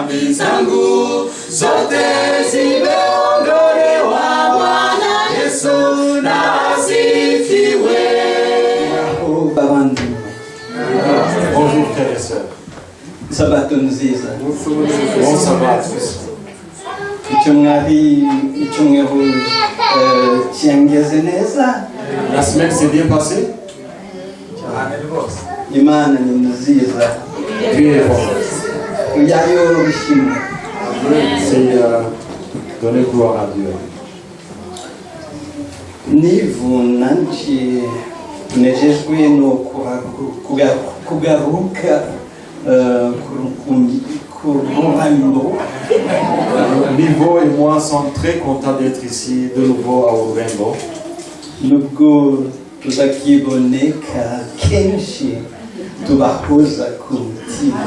Dhambi zangu zote zimeondolewa. Bwana Yesu na asifiwe. Bavandimwe. Bonjour frères et sœurs. Isabato nziza. Bon sabbat. Icyo mwari icyumweru cyangeze neza. La semaine s'est bien passée. Imana ni nziza. Dieu est bon. Yayo bishimwe. C'est donner gloire à Dieu. Nivu nanje tunejejwe no kugaruka ku Rurembo. Nivo et moi sommes très contents d'être ici de nouveau à Ururembo. Nubwo tutakiboneka kenshi, tubahoza ku mutima.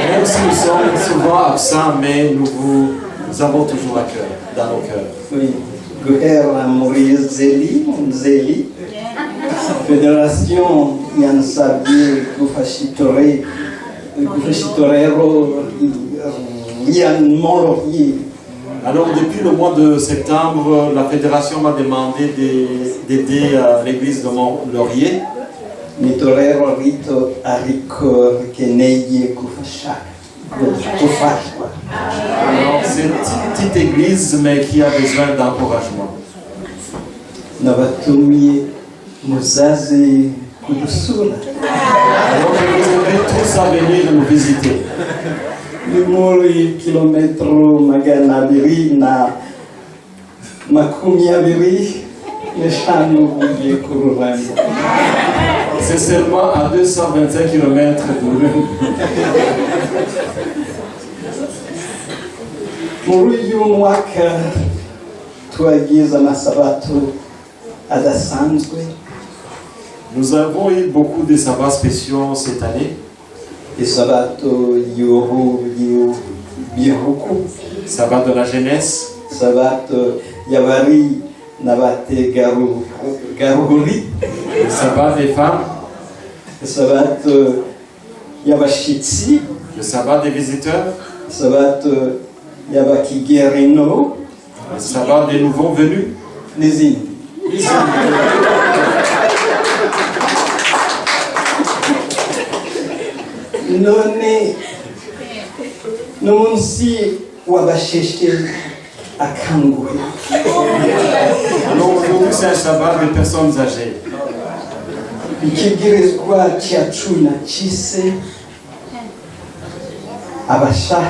Même si nous sommes souvent absents, mais nous vous avons toujours à cœur, dans nos cœurs. Oui, guhera muri Nzeli, federasiyo yansabye gufasha itorero rya Mont-Laurier. Alors depuis le mois de septembre, la fédération m'a demandé d'aider l'église de Mont-Laurier. Ni itorero rito ariko rikeneye gufasha gufashwa. Alors c'est une petite, petite église, mais qui a besoin d'encouragement. Nabatumiye muzaze kudusura. Alors je vous invite tous à venir nous visiter. Ni muri kilometero 225 uvuye ku Rurembo. C'est seulement à 225 km d'Ururembo. Muri uyu mwaka twagize amasabato adasanzwe. Nous avons eu beaucoup de sabbats spéciaux cette année. Isabato y'urubyiruko. Sabbat de la jeunesse, Sabato y'abari n'abategarugori. Le sabbat des femmes, Sabato y'abashitsi. Le sabbat des visiteurs, Sabato y'abakigerino. Le sabbat des nouveaux venus. N'izindi. None n'umunsi w'abasheshe akanguhe. Alors aujourd'hui, c'est un sabbat des personnes âgées. Ikibwirizwa cyacu nacise abasha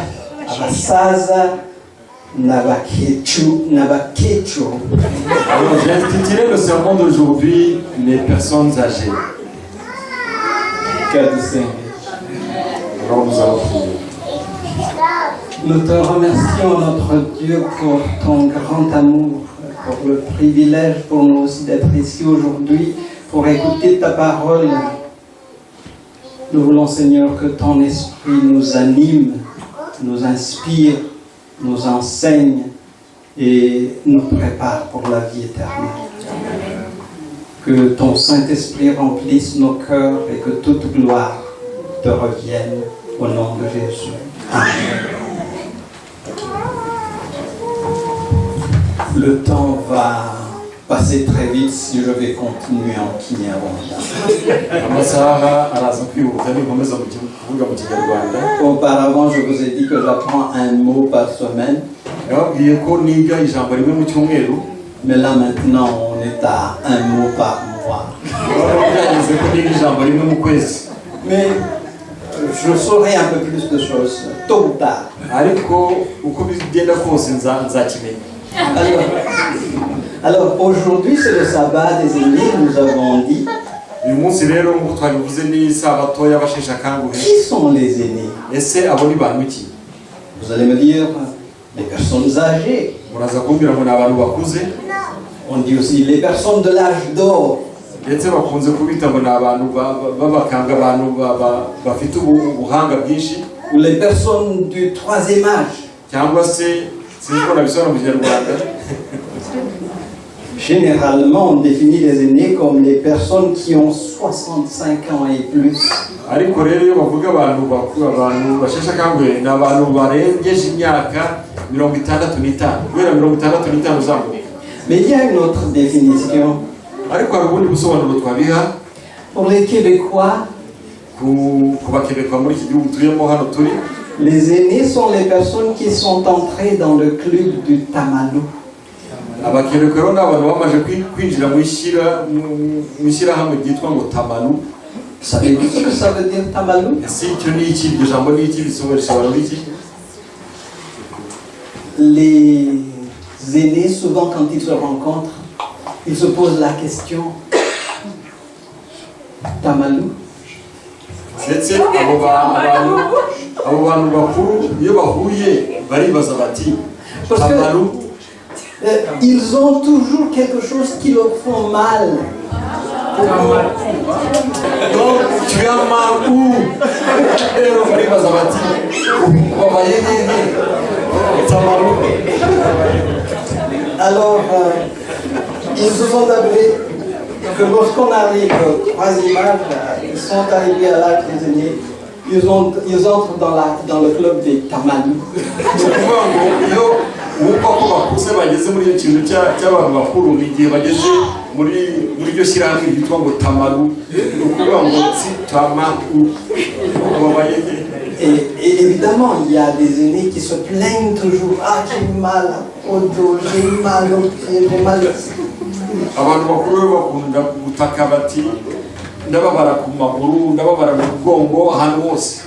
abasaza n'abakecuru. Alors j'ai intitulé le sermon d'aujourd'hui « Les personnes âgées ». Reka dusenge. Alors nous allons prier. Nous te remercions, notre Dieu, pour ton grand amour, pour le privilège pour nous aussi d'être ici aujourd'hui, pour écouter ta parole. Nous voulons, Seigneur, que ton esprit nous anime, nous inspire, nous enseigne et nous prépare pour la vie éternelle. Que ton Saint-Esprit remplisse nos cœurs et que toute gloire te revienne au nom de Jésus. Amen. Le temps va passer très vite si je vais continuer en Kinyarwanda. Amasaha araza kwihuta ninkomeza kuvuga mu Kinyarwanda. Auparavant, je vous ai dit que j'apprends un mot par semaine, Yababwiye ko niga ijambo rimwe mu cyumweru. Mais là maintenant, on est à un mot par mois. Urabona byageze ko niga ijambo rimwe mu kwezi. Mais je saurai un peu plus de choses, tôt ou tard. Ariko uko bigenda kose nzakimenya. Alors, aujourd'hui, c'est le sabbat des aînés, nous avons dit. Uyu munsi rero nk'uko twabivuze ni isabato y'abasheshe akanguhe. Qui sont les aînés? Ese abo ni bantu ki? Vous allez me dire, les personnes âgées. Muraza kumbwira ngo ni abantu bakuze. On dit aussi les personnes de l'âge d'or. Ndetse bakunze kubita ngo ni abantu b'abakambwe, abantu bafite ubuhanga bwinshi. Ou les personnes du troisième âge. Cyangwa se sinzi ko nabisobanura mu Kinyarwanda. Généralement, on définit les aînés comme les personnes qui ont 65 ans et plus. Ariko rero iyo bavuga abantu bakuru, abantu basheshe akanguhe ni abantu barengeje imyaka 65, guhera 65 uzamuka. Mais il y a une autre définition. Ariko hari ubundi busobanuro twabiha. Pour les Québécois, Ku bakebekwa muri iki gihugu tuyemo hano turi, les aînés sont les personnes qui sont entrées dans le club du Tamalou. Abakebekwa rero ni abantu bamaze kwinjira mu ishyirahamwe ryitwa ngo Tamalu. Savez-vous ce que ça veut dire, Tamalou? Ese icyo ni iki? Iryo jambo ni iki? Bisobanura iki? Les aînés, souvent quand ils se rencontrent, ils se posent la question: Tamalou? Ndetse abo bantu bakuru iyo bahuye baribaza bati Parce que Tamalu? Ils ont toujours quelque chose qui leur font mal. Donc tu as mal où? Rero baribaza bati ubabaye hehe? Tamalu. Alors, ils se sont appelés que lorsqu'on arrive au troisième âge, ils sont arrivés à l'âge des aînés, ils entrent dans le club des Tamalous. Ni ukuvuga ngo iyo wumva ko bakuze bageze muri icyo kintu cy'abantu bakuru ni igihe bageze muri iryo shyirahamwe ryitwa ngo Tamaru. Ni ukuvuga ngo si tamaru ubabaye he? Et évidemment, il y a des aînés qui se plaignent toujours. Ah, j'ai mal au dos, j'ai mal aux pieds, j'ai mal. Abantu bakuru rero bakunda gutaka bati ndababara ku maguru, ndababara mu mugongo, ahantu hose.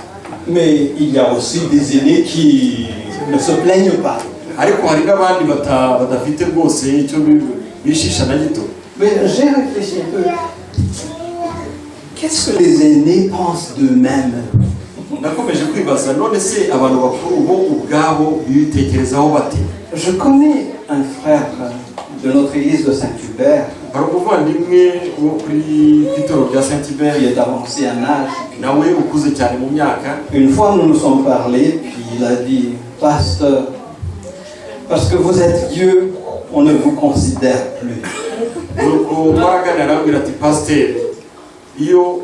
Mais il y a aussi des aînés qui ne se plaignent pas. Ariko hari n'abandi badafite rwose icyo bishisha na gito. Mais j'ai réfléchi un peu. Qu'est-ce que les aînés pensent d'eux-mêmes? Nakomeje kwibaza none se abantu bakuru bo ubwabo bitekerezaho bate? Je connais un frère de notre église de Saint-Hubert Hari umuvandimwe wo kuri ku itorero rya Saint Hubert qui est avancé en âge. Nawe ukuze cyane mu myaka. Une fois, nous nous sommes parlé, puis il a dit: Pasteur, parce que vous êtes vieux, on ne vous considère plus. Nuko twaraganira arambwira ati pasiteri iyo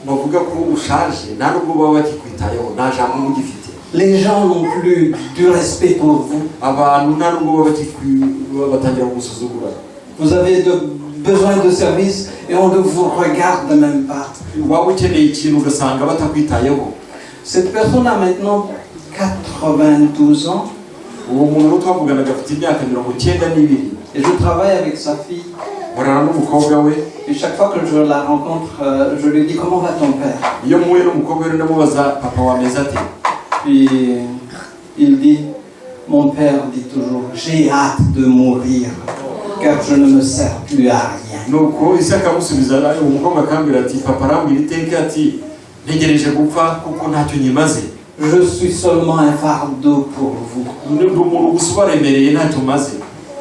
bavuga ko ushaje nta nubwo baba bakikwitayeho, nta jambo uba ugifite. Les gens n'ont plus du respect pour vous. Abantu nta nubwo baba batangira kugusuzugura. Vous avez besoin de service et on ne vous regarde même pas. Waba ukeneye ikintu ugasanga batakwitayeho. Cette personne a maintenant 92 ans Uwo muntu rero twavuganaga afite imyaka 92. Et je travaille avec sa fille. Nkorana n'umukobwa we. Et chaque fois que je la rencontre, je lui dis: Comment va ton père? Iyo muhuye n'umukobwa we ndamubaza papa wameze ate? Puis il dit: Mon père dit toujours: J'ai hâte de mourir, car je ne me sers plus à rien. Nuko ise akamusubiza uwo mukobwa akambwira ati papa arambwira iteka ati ntegereje gupfa kuko ntacyo nyimaze. Je suis seulement un fardeau pour vous. Ndi umuntu gusa ubaremereye ntacyo maze.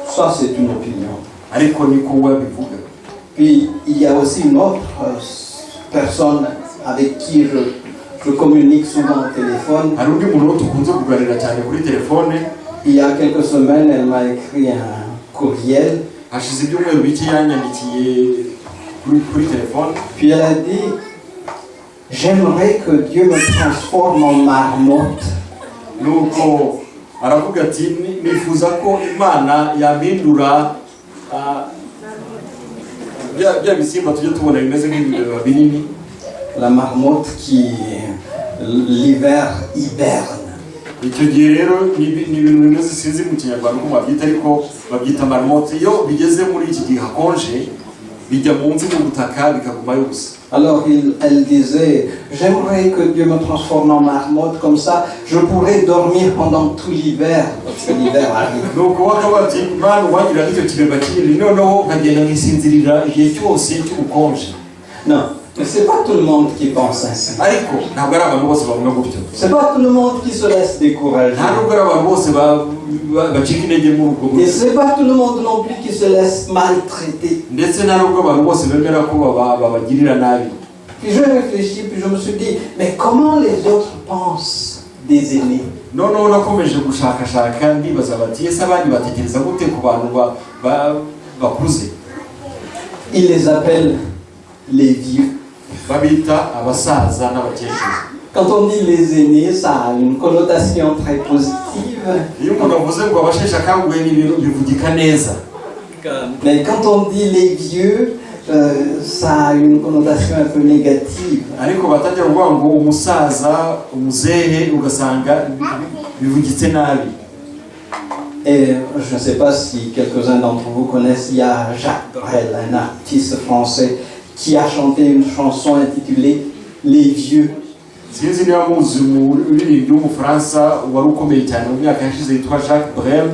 Ça, c'est une opinion. Ariko niko we abivuga. Puis il y a aussi une autre personne avec qui je communique souvent au téléphone. Hari undi muntu tukunze kuganira cyane kuri telefone. Il y a quelques semaines, elle m'a écrit un courriel. Hashize ibyumweru bike yanyandikiye kuri telefone. Puis elle a dit: J'aimerais que Dieu me transforme en marmotte. Nuko aravuga ati "Nifuza ko Imana yampindura bya bisimba tujya tubona bimeze nk'ibibeba binini." La marmotte qui, l'hiver, hiberne. Icyo gihe rero ni ibintu bimeze sinzi mu Kinyarwanda uko babyita ariko babyita marmotte. Iyo bigeze muri iki gihe hakonje bijya munsi mu butaka bikagumayo gusa. Alors elle disait: J'aimerais que Dieu me transforme en marmotte, comme ça je pourrais dormir pendant tout l'hiver, parce que l'hiver arrive. Nuko we akaba ati Mana uwagira nk'icyo kibeba kinini noneho nkagenda nkisinzirira igihe cyose cy'ubukonje. Non, mais c'est pas tout le monde qui pense ainsi. Ariko ntabwo ari abantu bose bavuga gutyo. C'est pas tout le monde qui se laisse décourager. Nta nubwo ari abantu bose bacika intege muri ubwo Et buryo. c'est pas tout le monde non plus qui se laisse maltraiter. Ndetse nta nubwo abantu bose bemera ko babagirira nabi. Puis je réfléchis, puis je me suis dit: Mais comment les autres pensent des aînés? Noneho nakomeje gushakashaka ndibaza bati ese abandi batekereza gute ku bantu bakuze. Ils les appellent les vieux. Babita abasaza n'abakecuru. Quand on dit les aînés, ça a une connotation très positive. Iyo umuntu avuze ngo abasheshe akanguhe, ni ibintu bivugika neza. Mais quand on dit les vieux, ça a une connotation un peu négative. Ariko batangira kuvuga ngo umusaza, umuzehe, ugasanga bivugitse nabi. Et je ne sais pas si quelques-uns d'entre vous connaissent, il y a Jacques Brel, un artiste français, qui a chanté une chanson intitulée Les Vieux. Sinzi niba muzi umuririmbyi w'Umufaransa wari ukomeye cyane mu myaka yashize yitwa Jacques Brel,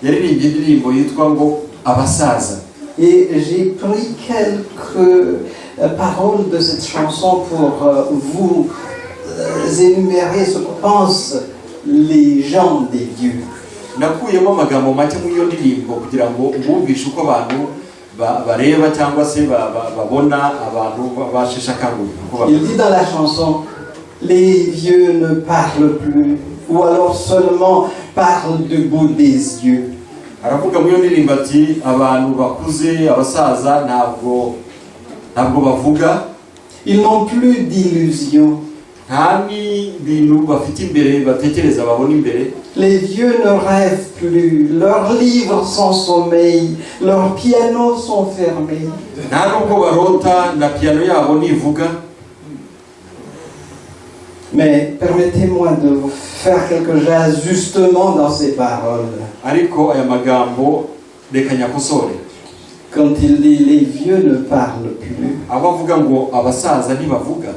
yaririmbye indirimbo yitwa ngo Abasaza. Et j'ai pris quelques paroles de cette chanson pour vous énumérer ce que pensent les gens des vieux. Nakuyemo amagambo make muri iyo ndirimbo kugira ngo mbumvishe uko abantu bareba cyangwa se babona abantu basheshe akanguhe uko Il bameze. Dit dans la chanson: Les vieux ne parlent plus, ou alors seulement parlent du bout des yeux. Aravuga muri iyo ndirimbo ati abantu bakuze, abasaza, ntabwo bavuga. Ils n'ont plus d'illusions. Nta n'ibintu bafite imbere batekereza babona imbere. Les vieux ne rêvent plus, leurs livres sont sommeil, leurs pianos sont fermés. Nta nubwo barota, na piyano yabo ntivuga. Mais permettez-moi de vous faire quelques ajustements dans ces paroles. Ariko aya magambo reka nyakosore. Quand il dit les vieux ne parlent plus, Aho avuga ngo abasaza ntibavuga,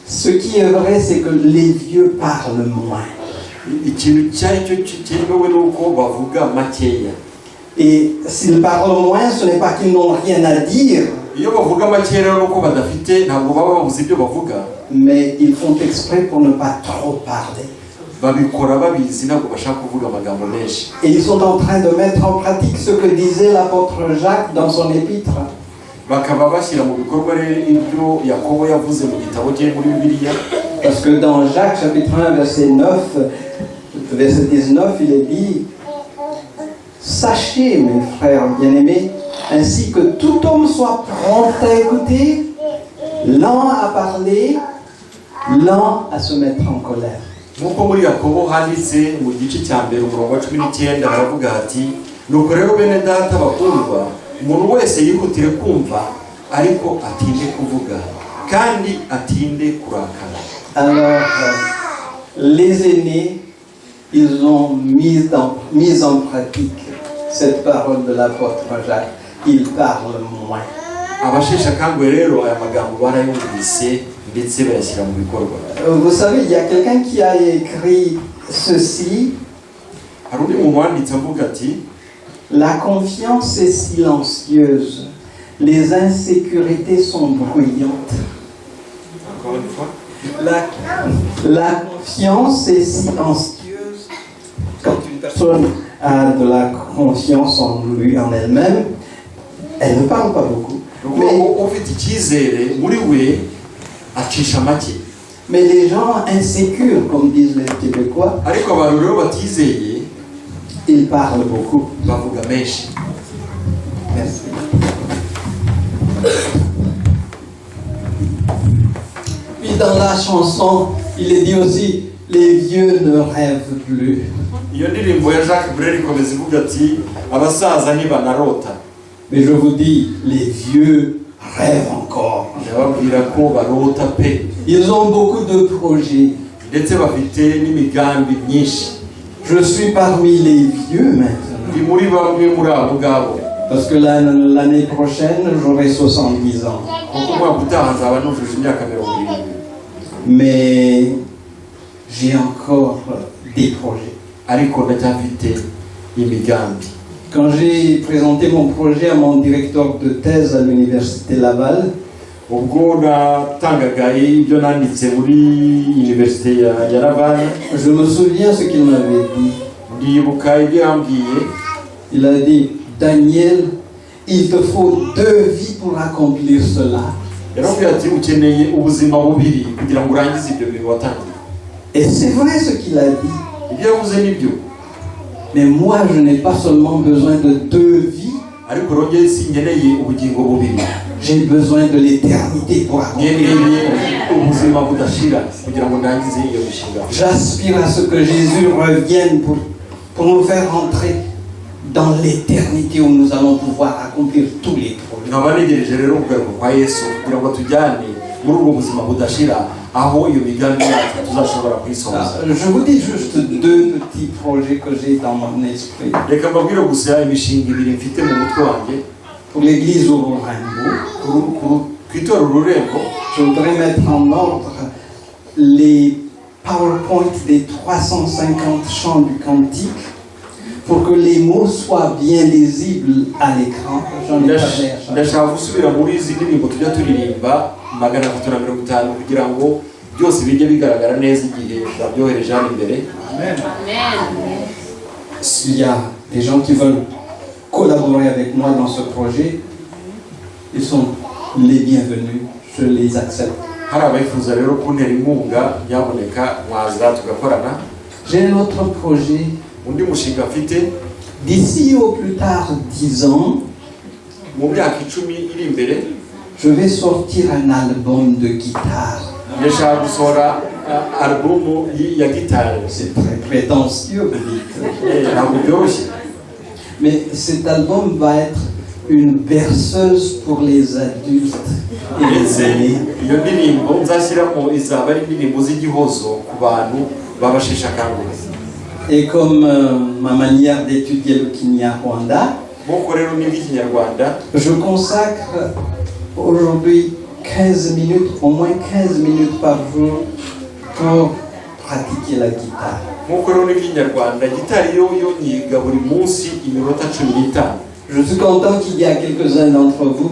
ce qui est vrai, c'est que les vieux parlent moins. Ikintu icyo ari cyo cyemewe ni uko bavuga makeya. Et s'ils parlent moins, ce n'est pas qu'ils n'ont rien à dire, Iyo bavuga makeya rero ni uko badafite, ntabwo baba babuze ibyo bavuga, mais ils font exprès pour ne pas trop parler. Babikora babizi, ntabwo bashaka kuvuga amagambo menshi. Et ils sont en train de mettre en pratique ce que disait l'apôtre Jacques dans son épître. Bakaba bashyira mu bikorwa rero ibyo Yakobo yavuze mu gitabo cye muri Bibiliya. Parce que dans Jacques chapitre 1 verset 9, verset 19, il est dit: Sachez, mes frères bien-aimés, ainsi que tout homme soit prompt à écouter, lent à parler, lent à se mettre en colère. Nk'uko muri Yakobo handitse mu gice cya mbere, umurongo wa 19, haravuga hati: Nuko rero bene Data bakundwa, umuntu wese yihutire kumva, ariko atinde kuvuga kandi atinde kurakara. Alors, les aînés, ils ont mis en pratique cette parole de l'apôtre Jacques. Ils parlent moins. Abasheshe akanguhe rero aya magambo barayumvise ndetse bayashyira mu bikorwa. Vous savez, il y a quelqu'un qui a écrit ceci: Hari undi muntu wanditse avuga ati: La confiance est silencieuse, les insécurités sont bruyantes. Encore une fois. La confiance est silencieuse. Quand une personne a de la confiance en lui, en elle-même, elle ne parle pas beaucoup. Ni ukuvuga ngo ufite icyizere muri we acisha make. Mais les gens insécures, comme disent les Québécois, Ariko abantu rero batizeye, ils parlent beaucoup. Bavuga menshi. Merci. Puis dans la chanson, il est dit aussi: Les vieux ne rêvent plus. Iyo ndirimbo ya Jacques Brel ikomeza ivuga ati abasaza ntibanarota. Mais je vous dis, les vieux rêvent encore. Ndababwira ko barota pe. Ils ont beaucoup de projets. Ndetse bafite n'imigambi myinshi. Je suis parmi les vieux maintenant. Ndi muri bamwe muri abo ngabo. Parce que l'année prochaine, j'aurai 70 ans. Kuko umwaka utaha nzaba nujuje imyaka 70. Mais j'ai encore des projets. Ariko ndacyafite imigambi. Quand j'ai présenté mon projet à mon directeur de thèse à l'université Laval, Ubwo natangaga ibyo nanditse muri université ya Laval, je me souviens ce qu'il m'avait dit. Ndibuka ibyo yambwiye. Il a dit: Daniel, il te faut deux vies pour accomplir cela. Yarambwiye ati ukeneye ubuzima bubiri kugira ngo urangize ibyo bintu watangiye. Et c'est vrai ce qu'il a dit. Ibyo yavuze nibyo. Mais moi, je n'ai pas seulement besoin de deux vies. Ariko rero njye sinkeneye ubugingo bubiri. J'ai besoin de l'éternité pour accomplir. Nkeneye ubuzima budashira kugira ngo ndangize iyo mishinga. J'aspire à ce que Jésus revienne pour nous faire entrer dans l'éternité où nous allons pouvoir accomplir tous les projets. Nkaba ntegereje rero kugaruka kwa Yesu kugira ngo tujyane muri ubwo buzima budashira aho iyo migambi yacu tuzashobora kuyisohoza. Ah, je vous dis juste deux petits projets que j'ai dans mon esprit. Reka mbabwire gusa imishinga ibiri mfite mu mutwe wanjye. Pour l'église au Rurembo, Ku itorero Ururembo, je voudrais mettre en ordre les PowerPoint des 350 chants du cantique pour que les mots soient bien lisibles à l'écran. J'en ai parlé à chaque Ndashaka gusubira muri izi ndirimbo tujya turirimba 350 kugira ngo byose bijye bigaragara neza igihe babyohereje hano imbere. S'il y a des gens qui veulent collaborer avec moi dans ce projet, ils sont les bienvenus. Je les accepte. Hari abifuza rero kuntera inkunga, nyamuneka mwaza tugakorana. J'ai un autre projet. Undi mushinga mfite, D'ici au plus tard 10 ans, mu myaka 10 iri imbere, je vais sortir un album de guitare. Ndashaka gusohora alubumu ya gitari. C'est très prétentieux, vous dites. Ntabwo byoroshye. Mais cet album va être une berceuse pour les adultes et les Ndetse aînés. Iyo ndirimbo nzashyiramo izaba ari indirimbo z'igihozo ku bantu b'abasheshe akanguhe. Et comme ma manière d'étudier le Kinyarwanda, Nk'uko rero niga ikinyarwanda, je consacre aujourd'hui 15 minutes, au moins 15 minutes par jour pour pratiquer la guitare. Nk'uko rero niga ikinyarwanda, gitari yo yo nyiga buri munsi iminota 15. Je suis content qu'il y a quelques-uns d'entre vous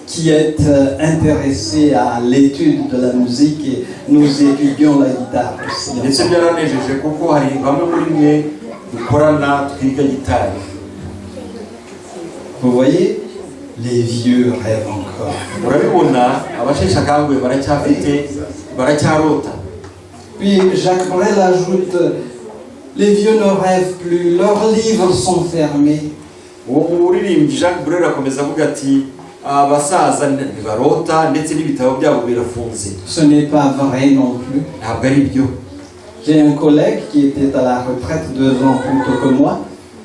qui êtes intéressés à l'étude de la musique et nous étudions la guitare aussi. Ndetse byaranejeje kuko hari bamwe muri mwe dukorana twiga gitari. Vous voyez, les vieux rêvent encore. Murabibona, abasheshe akanguhe baracyafite baracyarota. Puis Jacques Brel ajoute: Les vieux ne rêvent plus, leurs livres sont fermés. Uwo muririmbyi Jacques Brel akomeza avuga ati abasaza ntibarota ndetse n'ibitabo byabo birafunze. Ce n'est pas vrai non plus. Ntabwo ari byo. J'ai un collègue qui était à la retraite 2 ans plus tôt que moi.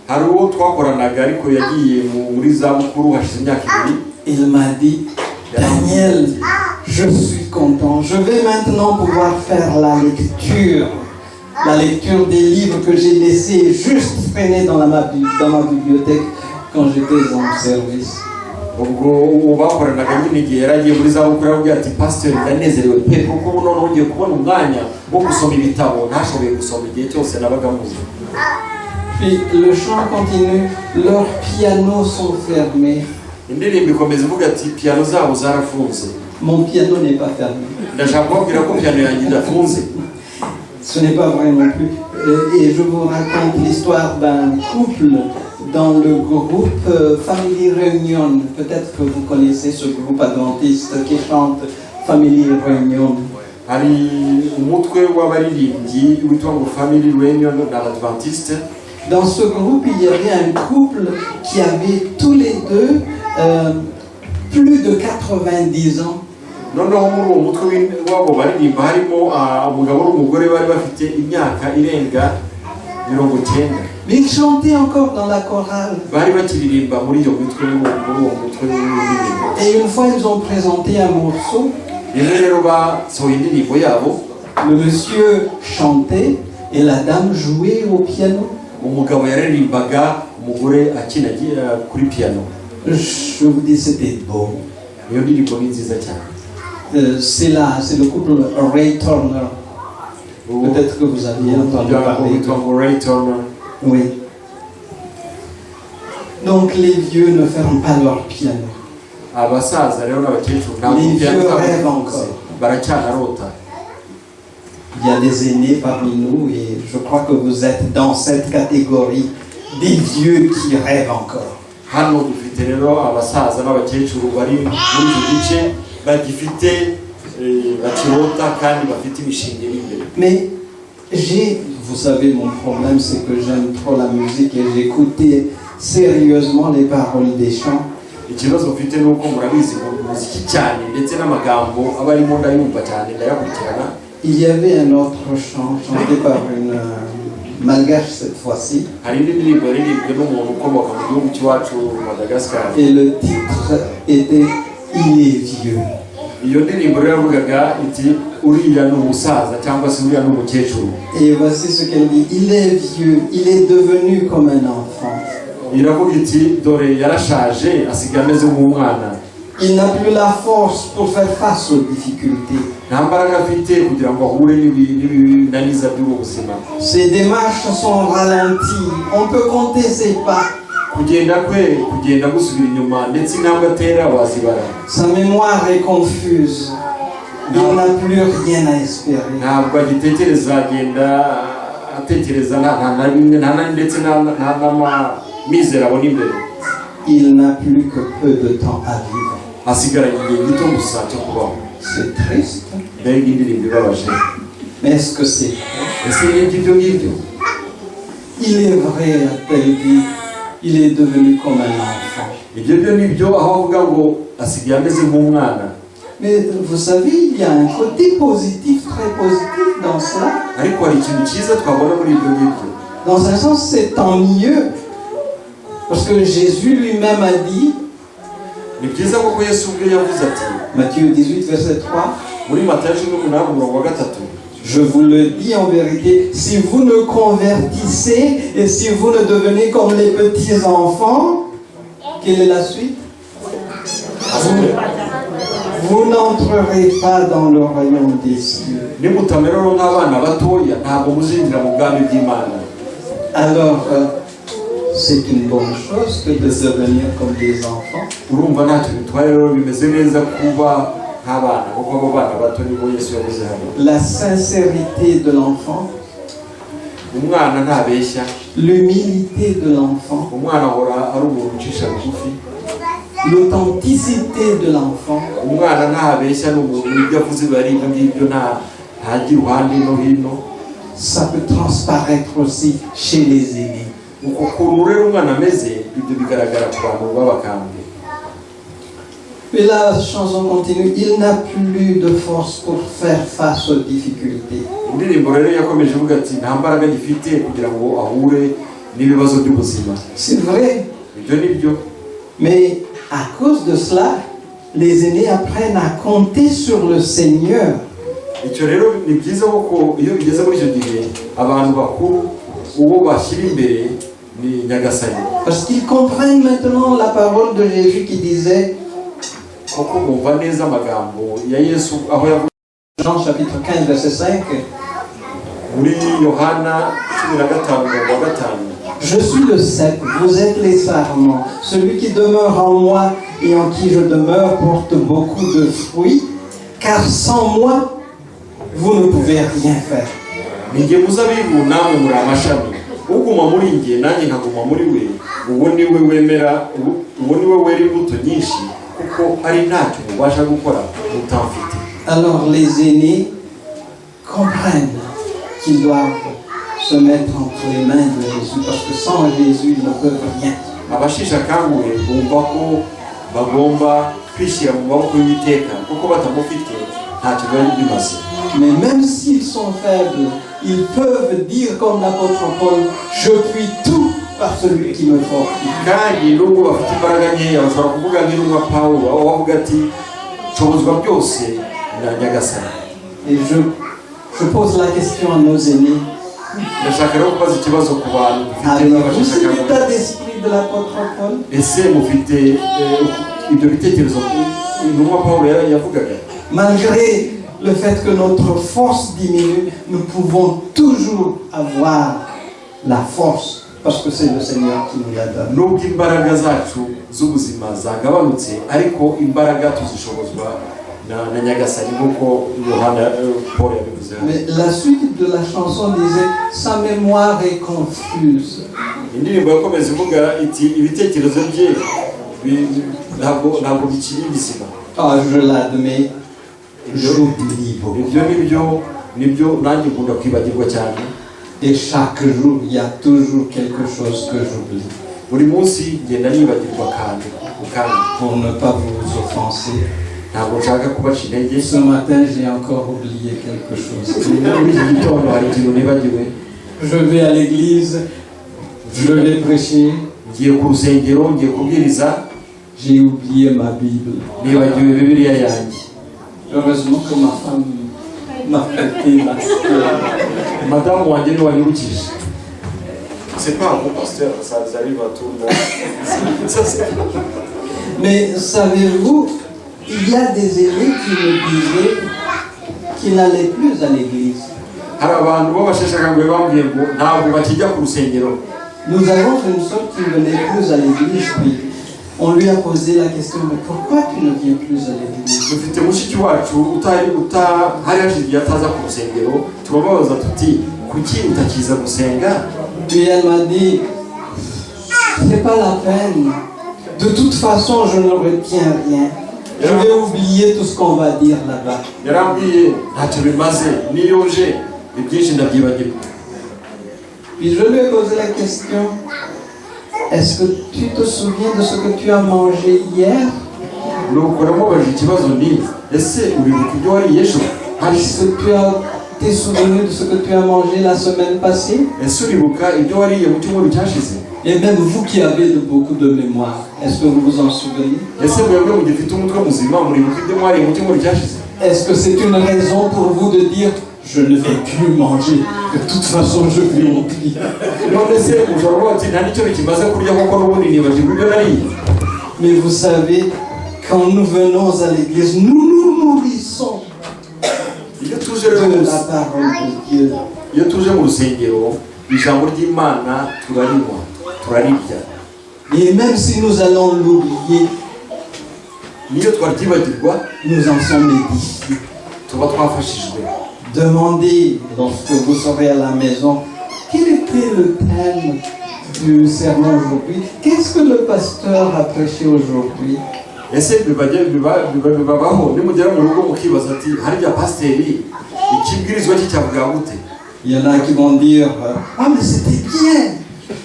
Hari uwo twakoranaga ariko yagiye muri za bukuru hashize imyaka 2. Il m'a dit: Daniel, je suis content. Je vais maintenant pouvoir faire la lecture. La lecture des livres que j'ai laissés juste traîner dans ma bibliothèque quand j'étais en service. Ubwo uwo bakoranaga nyine igihe yari agiye muri za bukuru aravuga ati pasiteri ndanezerewe pe kuko ubu noneho ngiye kubona umwanya wo gusoma ibitabo ntashoboye gusoma igihe cyose nabaga muzi. Puis le chant continue: Leurs pianos sont fermés. Indirimbo ikomeza ivuga ati piyano zabo zarafunze. Mon piano n'est pas fermé. Ndashaka kubabwira ko piyano yanjye idafunze. Ce n'est pas vrai non plus. Et je vous raconte l'histoire d'un couple dans le groupe Family Reunion. Peut-être que vous connaissez ce groupe adventiste qui chante Family Reunion. Hari umutwe w'abaririmbyi witwa ngo Family Reunion na Adventiste. Dans ce groupe, il y avait un couple qui avait tous les deux plus de 90 ans. Noneho muri uwo mutwe w'abo baririmba harimo umugabo n'umugore bari bafite imyaka irenga 90. Mais ils chantaient encore dans la chorale. Bari bakiririmba muri iyo mitwe muri uwo mutwe w'indirimbo. Et une fois, ils ont présenté un morceau. Rimwe rero basohoye indirimbo yabo. Le monsieur chantait et la dame jouait au piano. Umugabo yaririmbaga umugore akina kuri piano. Je vous dis, c'était beau. Iyo ndirimbo ni nziza cyane. C'est là, c'est le couple Ray Turner. Peut-être que vous aviez entendu Umuryango parler. Witwa ngo Ray Turner. Oui. Donc les vieux ne ferment pas leur piano. Abasaza rero n'abakecuru ntabwo Les piano vieux zabo rêvent zifunze. Encore. Baracyanarota. Il y a des aînés parmi nous et je crois que vous êtes dans cette catégorie des vieux qui rêvent encore. Hano dufite rero abasaza n'abakecuru bari muri iki gice bagifite bakirota kandi bafite imishinga iri imbere. Mais j'ai, vous savez, mon problème, c'est que j'aime trop la musique et j'écoutais sérieusement les paroles des chants. Ikibazo mfite ni uko murabizi mu muziki cyane ndetse n'amagambo aba arimo ndayumva cyane ndayakurikirana. Il y avait un autre chant chanté par une malgache cette fois-ci, Hari indi ndirimbo yaririmbwe n'umuntu ukomoka mu gihugu cy'iwacu Madagascar. Et le titre était Il est vieux. Iyo ndirimbo rero yavugaga iti uriya ni umusaza cyangwa se uriya ni umukecuru. Et voici ce qu'elle dit: Il est vieux, il est devenu comme un enfant. Iravuga iti dore yarashaje asigaye ameze nk'umwana. Il n'a plus la force pour faire face aux difficultés. Nta mbaraga afite kugira ngo ahure n'ibi- n'ibinaniza by'ubu buzima. Ses démarches sont ralenties. On peut compter ses pas. Kugenda kwe kugenda gusubira inyuma ndetse intambwe atera wazibara. Sa mémoire est confuse. Il n'a plus rien à espérer. Ntabwo agitekereza agenda atekereza nta nta na bimwe nta na ndetse nta nta n'amizero abona imbere. Il n'a plus que peu de temps à vivre. Asigaranye igihe gito gusa cyo kubaho. C'est triste. Mbega indirimbo ibabaje! Mais est-ce que c'est vrai? Ese nibyo ibyo ngibyo? Il est vrai, a-t-elle dit, il est devenu comme un enfant. Ibyo byo nibyo aho avuga ngo asigaye ameze nk'umwana. Mais vous savez, il y a un côté positif, très positif dans cela. Ariko hari ikintu cyiza twabona muri ibyo ngibyo. Dans un sens, c'est tant mieux. Parce que Jésus lui-même a dit, Ni byiza kuko Yesu ubwe yavuze ati Matthieu 18, verset 3, muri Matayo 18 umurongo wa 3: Je vous le dis en vérité, si vous ne convertissez et si vous ne devenez comme les petits enfants, quelle est la suite? Vous n'entrerez pas dans le royaume des cieux. Nimutamera rero nk'abana batoya ntabwo muzinjira mu bwami bw'Imana. Alors, c'est une bonne chose que de devenir comme des enfants. Urumva ntacyo bitwaye rero bimeze neza kuba nk'abana kuko abo bana bato nibo Yesu yavuze hano. La sincérité de l'enfant, Umwana ntabeshya. L'humilité de l'enfant, Umwana ahora ari umuntu ucisha bugufi. L'authenticité de l'enfant, Umwana ntabeshya ni umuntu ibyo avuze biba ari ibyo ngibyo nta ntajya iruhande no hino. Ça peut transparaître aussi chez les aînés. Uko kuntu rero umwana ameze ibyo bigaragara ku bantu b'abakambwe. Mais la chanson continue, il n'a plus de force pour faire face aux difficultés. Indirimbo rero yakomeje ivuga ati nta mbaraga agifite kugira ngo ahure n'ibibazo by'ubuzima. C'est vrai, Ibyo ni byo. Mais à cause de cela, les aînés apprennent à compter sur le Seigneur. Icyo rero ni byiza kuko iyo bigeze muri icyo gihe abantu bakuru uwo bashyira imbere ni Nyagasani. Parce qu'ils comprennent maintenant la parole de Jésus qui disait, Kuko bumva neza amagambo ya Yesu aho yavuze Jean chapitre 15, verset 5, muri Yohana 15 umurongo wa 5: Je suis le cep, vous êtes les sarments. Celui qui demeure en moi et en qui je demeure porte beaucoup de fruits, car sans moi, vous ne pouvez rien faire. Ni jye muzabibu namwe muri amashami uguma muri njye nanjye nkaguma muri we uwo ni we wemera uwo ni we wera imbuto nyinshi kuko ari ntacyo mubasha gukora mutamfite. Alors les aînés comprennent qu'ils doivent se mettre entre les mains de Jésus, parce que sans Jésus, ils ne peuvent rien. Abasheshe akanguhe bumva ko bagomba kwishyira mu maboko y'Uwiteka kuko batamufite ntacyo biba bimaze. Mais même s'ils sont faibles, ils peuvent dire comme l'apôtre Paul, je puis tout par celui qui me fortifie. Kandi nubwo bafite imbaraga nkeya bashobora kuvuga nk'intumwa Pawulo aho bavuga ati nshobozwa byose na Nyagasani. Et je pose la question à nos aînés. Ndashaka rero kubaza ikibazo ku bantu dufite Avez-vous b'abasheshe cet akanguhe. État d'esprit de l'apôtre Paul? Ese mufite eh, ibyo bitekerezo intumwa Pawulo yavugaga? Malgré le fait que notre force diminue, nous pouvons toujours avoir la force parce que c'est le Seigneur qui nous la donne. Nubwo imbaraga zacu z'ubuzima zagabanutse ariko imbaraga tuzishobozwa na, na Nyagasani nk'uko Yohana eh, Paul yabivuze hano. Mais la suite de la chanson disait, sa mémoire est confuse. Indirimbo yakomeza ivuga iti ibitekerezo bye ntabwo ntabwo bikiri bizima. Ah, je l'admets, j'oublie beaucoup. Ibyo nibyo nibyo nanjye nkunda kwibagirwa cyane. Et chaque jour, il y a toujours quelque chose que j'oublie. Buri munsi ngenda nibagirwa akantu ku kandi. Pour ne pas vous offenser, Ntabwo nshaka kubaca intege. ce matin, j'ai encore oublié quelque chose. Muri iki gitondo hari ikintu nibagiwe. Je vais à l'église, je vais prêcher, Ngiye ku rusengero, ngiye kubwiriza, j'ai oublié ma Bible. Nibagiwe Bibiliya yanjye. Heureusement que ma femme m'a prêté la sienne. Madamu wanjye niwe wanyibukije. C'est pas un bon pasteur, ça arrive à tout le monde. Ça, c'est- Mais savez-vous, il y a des aînés qui me disaient qu'ils n'allaient plus à l'église. Hari abantu b'abasheshakanguhe bambwiye ngo ntabwo bakijya ku rusengero. Nous avons une soeur qui ne venait plus à l'église, puis on lui a posé la question, mais pourquoi tu ne viens plus à l'église? Dufite mushiki wacu utari uta hari hashize igihe ataza ku rusengero, turamubaza tuti kuki utakiza gusenga? Puis elle m'a dit, c'est pas la peine. De toute façon, je ne retiens rien. Je vais oublier tout ce qu'on va dire là-bas. Yarambwiye ntacyo bimaze, niyo nje ibyinshi ndabyibagirwa. Puis je lui ai posé la question, est-ce que tu te souviens de ce que tu as mangé hier? Nuko namubajije ikibazo ni ese uribuka ibyo wariye ejo? Est-ce que tu as t'es souvenu de ce que tu as mangé la semaine passée? Ese uribuka ibyo wariye mu cyumweru cyashize? Et même vous qui avez beaucoup de mémoire, est-ce que vous vous en souvenez? Ese mwebwe mugifite umutwe muzima muribuka ibyo mwariye mu cyumweru cyashize? Est-ce que c'est une raison pour vous de dire je ne vais plus manger, de toute façon je vais oublier? None se ushobora kuvuga ati nta n'icyo bikimaze kurya kuko n'ubundi nibagirwa ibyo nariye? Mais vous savez, quand nous venons à l'église, nous nous nourrissons Iyo tuje rero de la parole de Dieu. Iyo tuje mu rusengero ijambo ry'Imana turarinywa, turarirya. Et même si nous allons l'oublier, Niyo twaryibagirwa, nous en sommes édifiés. Tuba twafashijwe. Demandez, lorsque vous serez à la maison, quel était le thème du sermon aujourd'hui? Qu'est-ce que le pasteur a prêché aujourd'hui? Ese bibajya- biba- biba- bibabaho nimugera mu rugo mukibaza ati harya pasiteri ikibwirizwa cye cyavuga gute? Il y en a qui vont dire ah, mais c'était bien.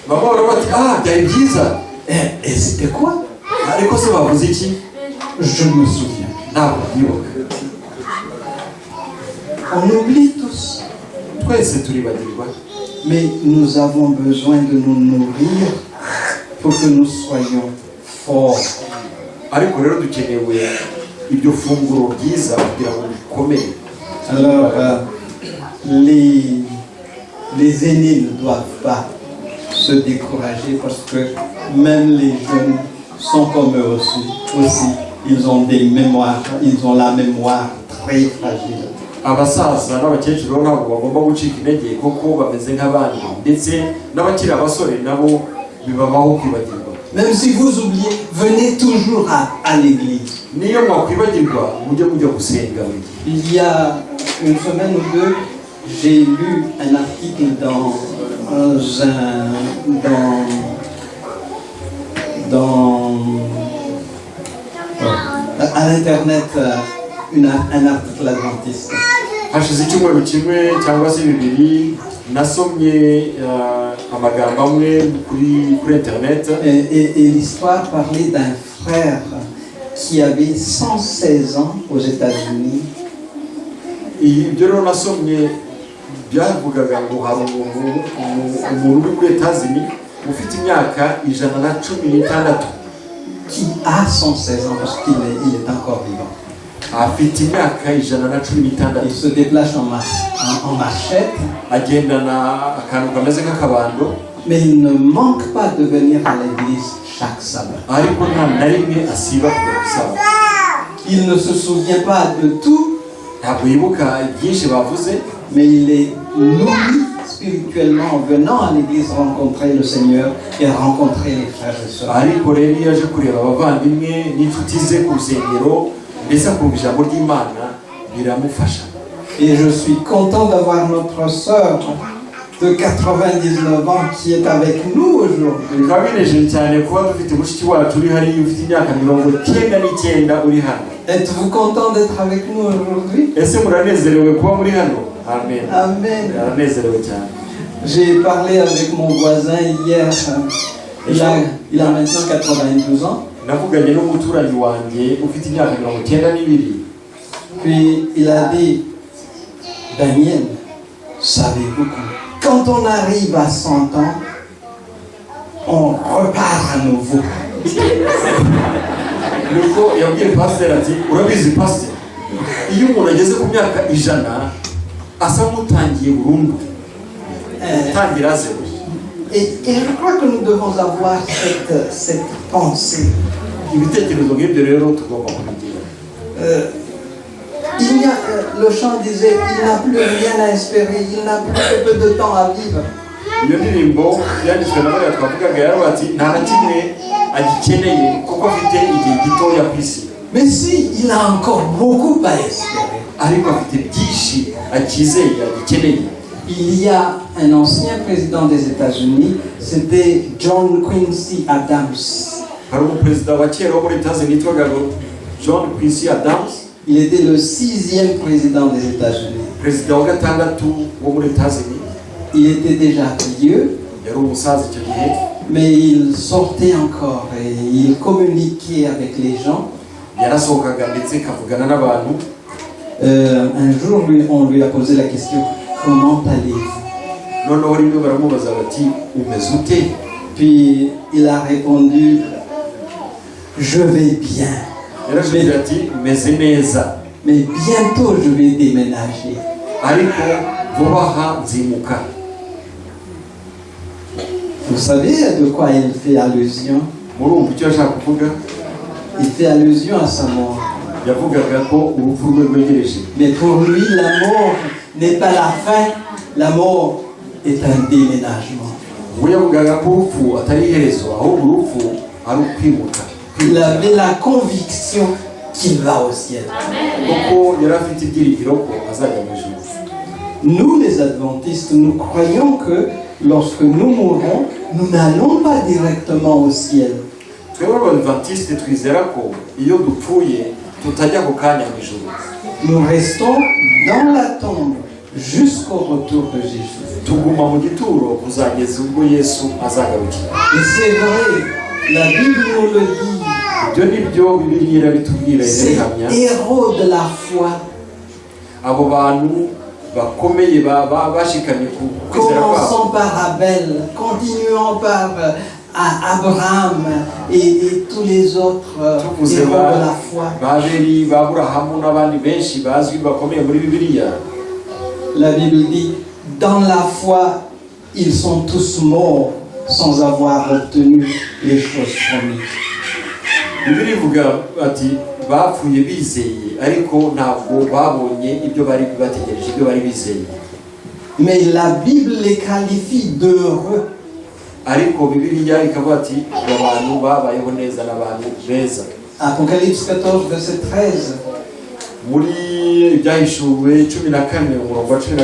Bamwe baravuga bati ah byari byiza. Et c'était quoi? Ariko se bavuze iki? Je me souviens. Ntabwo byibuka. On oublie tous. Twese turibagirwa. Mais nous avons besoin de nous nourrir pour que nous soyons forts. Ariko rero dukenewe iryo funguro ryiza kugira ngo dukomere. Alors, les aînés ne doivent pas se décourager parce que même les jeunes sont comme eux aussi. Ils ont des mémoires, ils ont la mémoire très fragile. Abasaza n'abakecuru ntabwo bagomba gucika intege kuko bameze nk'abandi, ndetse n'abakiri abasore nabo bibabaho kwibagirwa. Même si vous oubliez, venez toujours à l'église. Niyo mwakwibagirwa mujye mujya gusenga buri gihe. Il y a une semaine ou deux, j'ai lu un article dans à l'internet, un article adventiste. Hashize icyumweru kimwe cyangwa se bibiri nasomye eh, amagambo amwe kuri interineti. Et l'histoire parlait d'un frère qui avait 116 ans aux États-Unis. Ibyo rero nasomye byavugaga ngo hari umuntu umuntu uri muri Etazini ufite imyaka 116. Qui a 116 ans parce qu'il est encore vivant. Afite imyaka 116. Il se déplace en marchette, Agendana akantu kameze nk'akabando, mais il ne manque pas de venir à l'église chaque sabbat. Ariko nta na rimwe asiba kujya gusaba. Il ne se souvient pas de tout, Ntabwo yibuka byinshi bavuze, mais il est nourri spirituellement en venant à l'église rencontrer le Seigneur et rencontrer les frères et sœurs. Ariko rero iyo aje kureba abavandimwe n'inshuti ze ku rusengero ndetse akumva ijambo ry'Imana biramufasha. Et je suis content d'avoir notre sœur de 99 ans qui est avec nous aujourd'hui. Bikaba binejeje cyane kuba dufite mushiki wacu uri hariya ufite imyaka 99 uri hano. Êtes-vous content d'être avec nous aujourd'hui? Ese muranezerewe kuba muri hano? Amen. Amen. Aranezerewe cyane. J'ai parlé avec mon voisin hier. Il a maintenant 92 ans. Navuganye n'umuturanyi wanjye ufite imyaka 92. Puis il a dit, Daniel, savez-vous que quand on arrive à 100 ans, on repart à nouveau. Nuko yabwiye pasiteri ati urabizi pasiteri iyo umuntu ageze ku myaka 100 asa nk'utangiye burundu utangira zero. Et je crois que nous devons avoir cette pensée. Ibitekerezo nk'ibyo rero tugomba kubigira. Il n'y a, le chant disait, il n'a plus rien à espérer, il n'a plus que peu de temps à vivre. Iyo ndirimbo yanditswe na bariya twavugaga yaravuga ati nta na kimwe agikeneye kuko afite igihe gitoya ku isi. Mais si, il a encore beaucoup à espérer. Ariko afite byinshi akizeye agikeneye. Il y a un ancien président des États-Unis, c'était John Quincy Adams. Hari umuperezida wa kera wo muri États-Unis witwaga ngo John Quincy Adams. Il était le sixième président des États-Unis. Perezida wa gatandatu wo muri États-Unis. Il était déjà vieux, yari umusaza icyo gihe mais il sortait encore et il communiquait avec les gens. Yarasohokaga ndetse akavugana n'abantu. Un jour, on lui a posé la question, comment allez-vous? Noneho rimwe baramubaza bati umeze ute? Puis il a répondu, je vais bien, yarashubije ati meze neza mais bientôt je vais déménager. Ariko vuba aha nzimuka. Vous savez de quoi il fait allusion? Murumva icyo ashaka kuvuga? Il fait allusion à sa mort. Yavugaga ko urupfu rwe rwegereje. Mais pour lui, la mort n'est pas la fin, la mort est un déménagement. We yavugaga ko urupfu atari iherezo ahubwo urupfu ari ukwimuka. Il avait la conviction qu'il va au ciel. Kuko yari afite ibyiringiro ko azajya mu ijuru. Nous, les adventistes, nous croyons que lorsque nous mourrons, nous n'allons pas directement au ciel. Twebwe abadivantisite twizera ko iyo dupfuye tutajya ako kanya mu ijuru. Nous restons dans la tombe jusqu'au retour de Jésus. Tuguma mu gituro kuzageza ubwo Yesu azagarukira. Et c'est vrai, la Bible nous le dit. Ibyo ni byo Bibiliya irabitubwira Ces irabihamya. Héros de la foi, abo bantu bakomeye bashikamye ku kwizera kwabo commençant par Abel, continuant par Abraham et tous les autres tuvuze héros ba de la foi. Ba Abeli ba Aburahamu n'abandi benshi bazwi bakomeye muri Bibiliya. La Bible dit, dans la foi, ils sont tous morts sans avoir obtenu les choses promises. Bibiliya ivuga ati bapfuye bizeye ariko ntabwo babonye ibyo bari bategereje ibyo bari bizeye. Mais la Bible les qualifie d'heureux. Ariko Bibiliya ikavuga ati abo bantu babayeho neza n'abantu beza. Apocalypse 14, verset 13. Muri Ibyahishuwe 14 umurongo wa 13.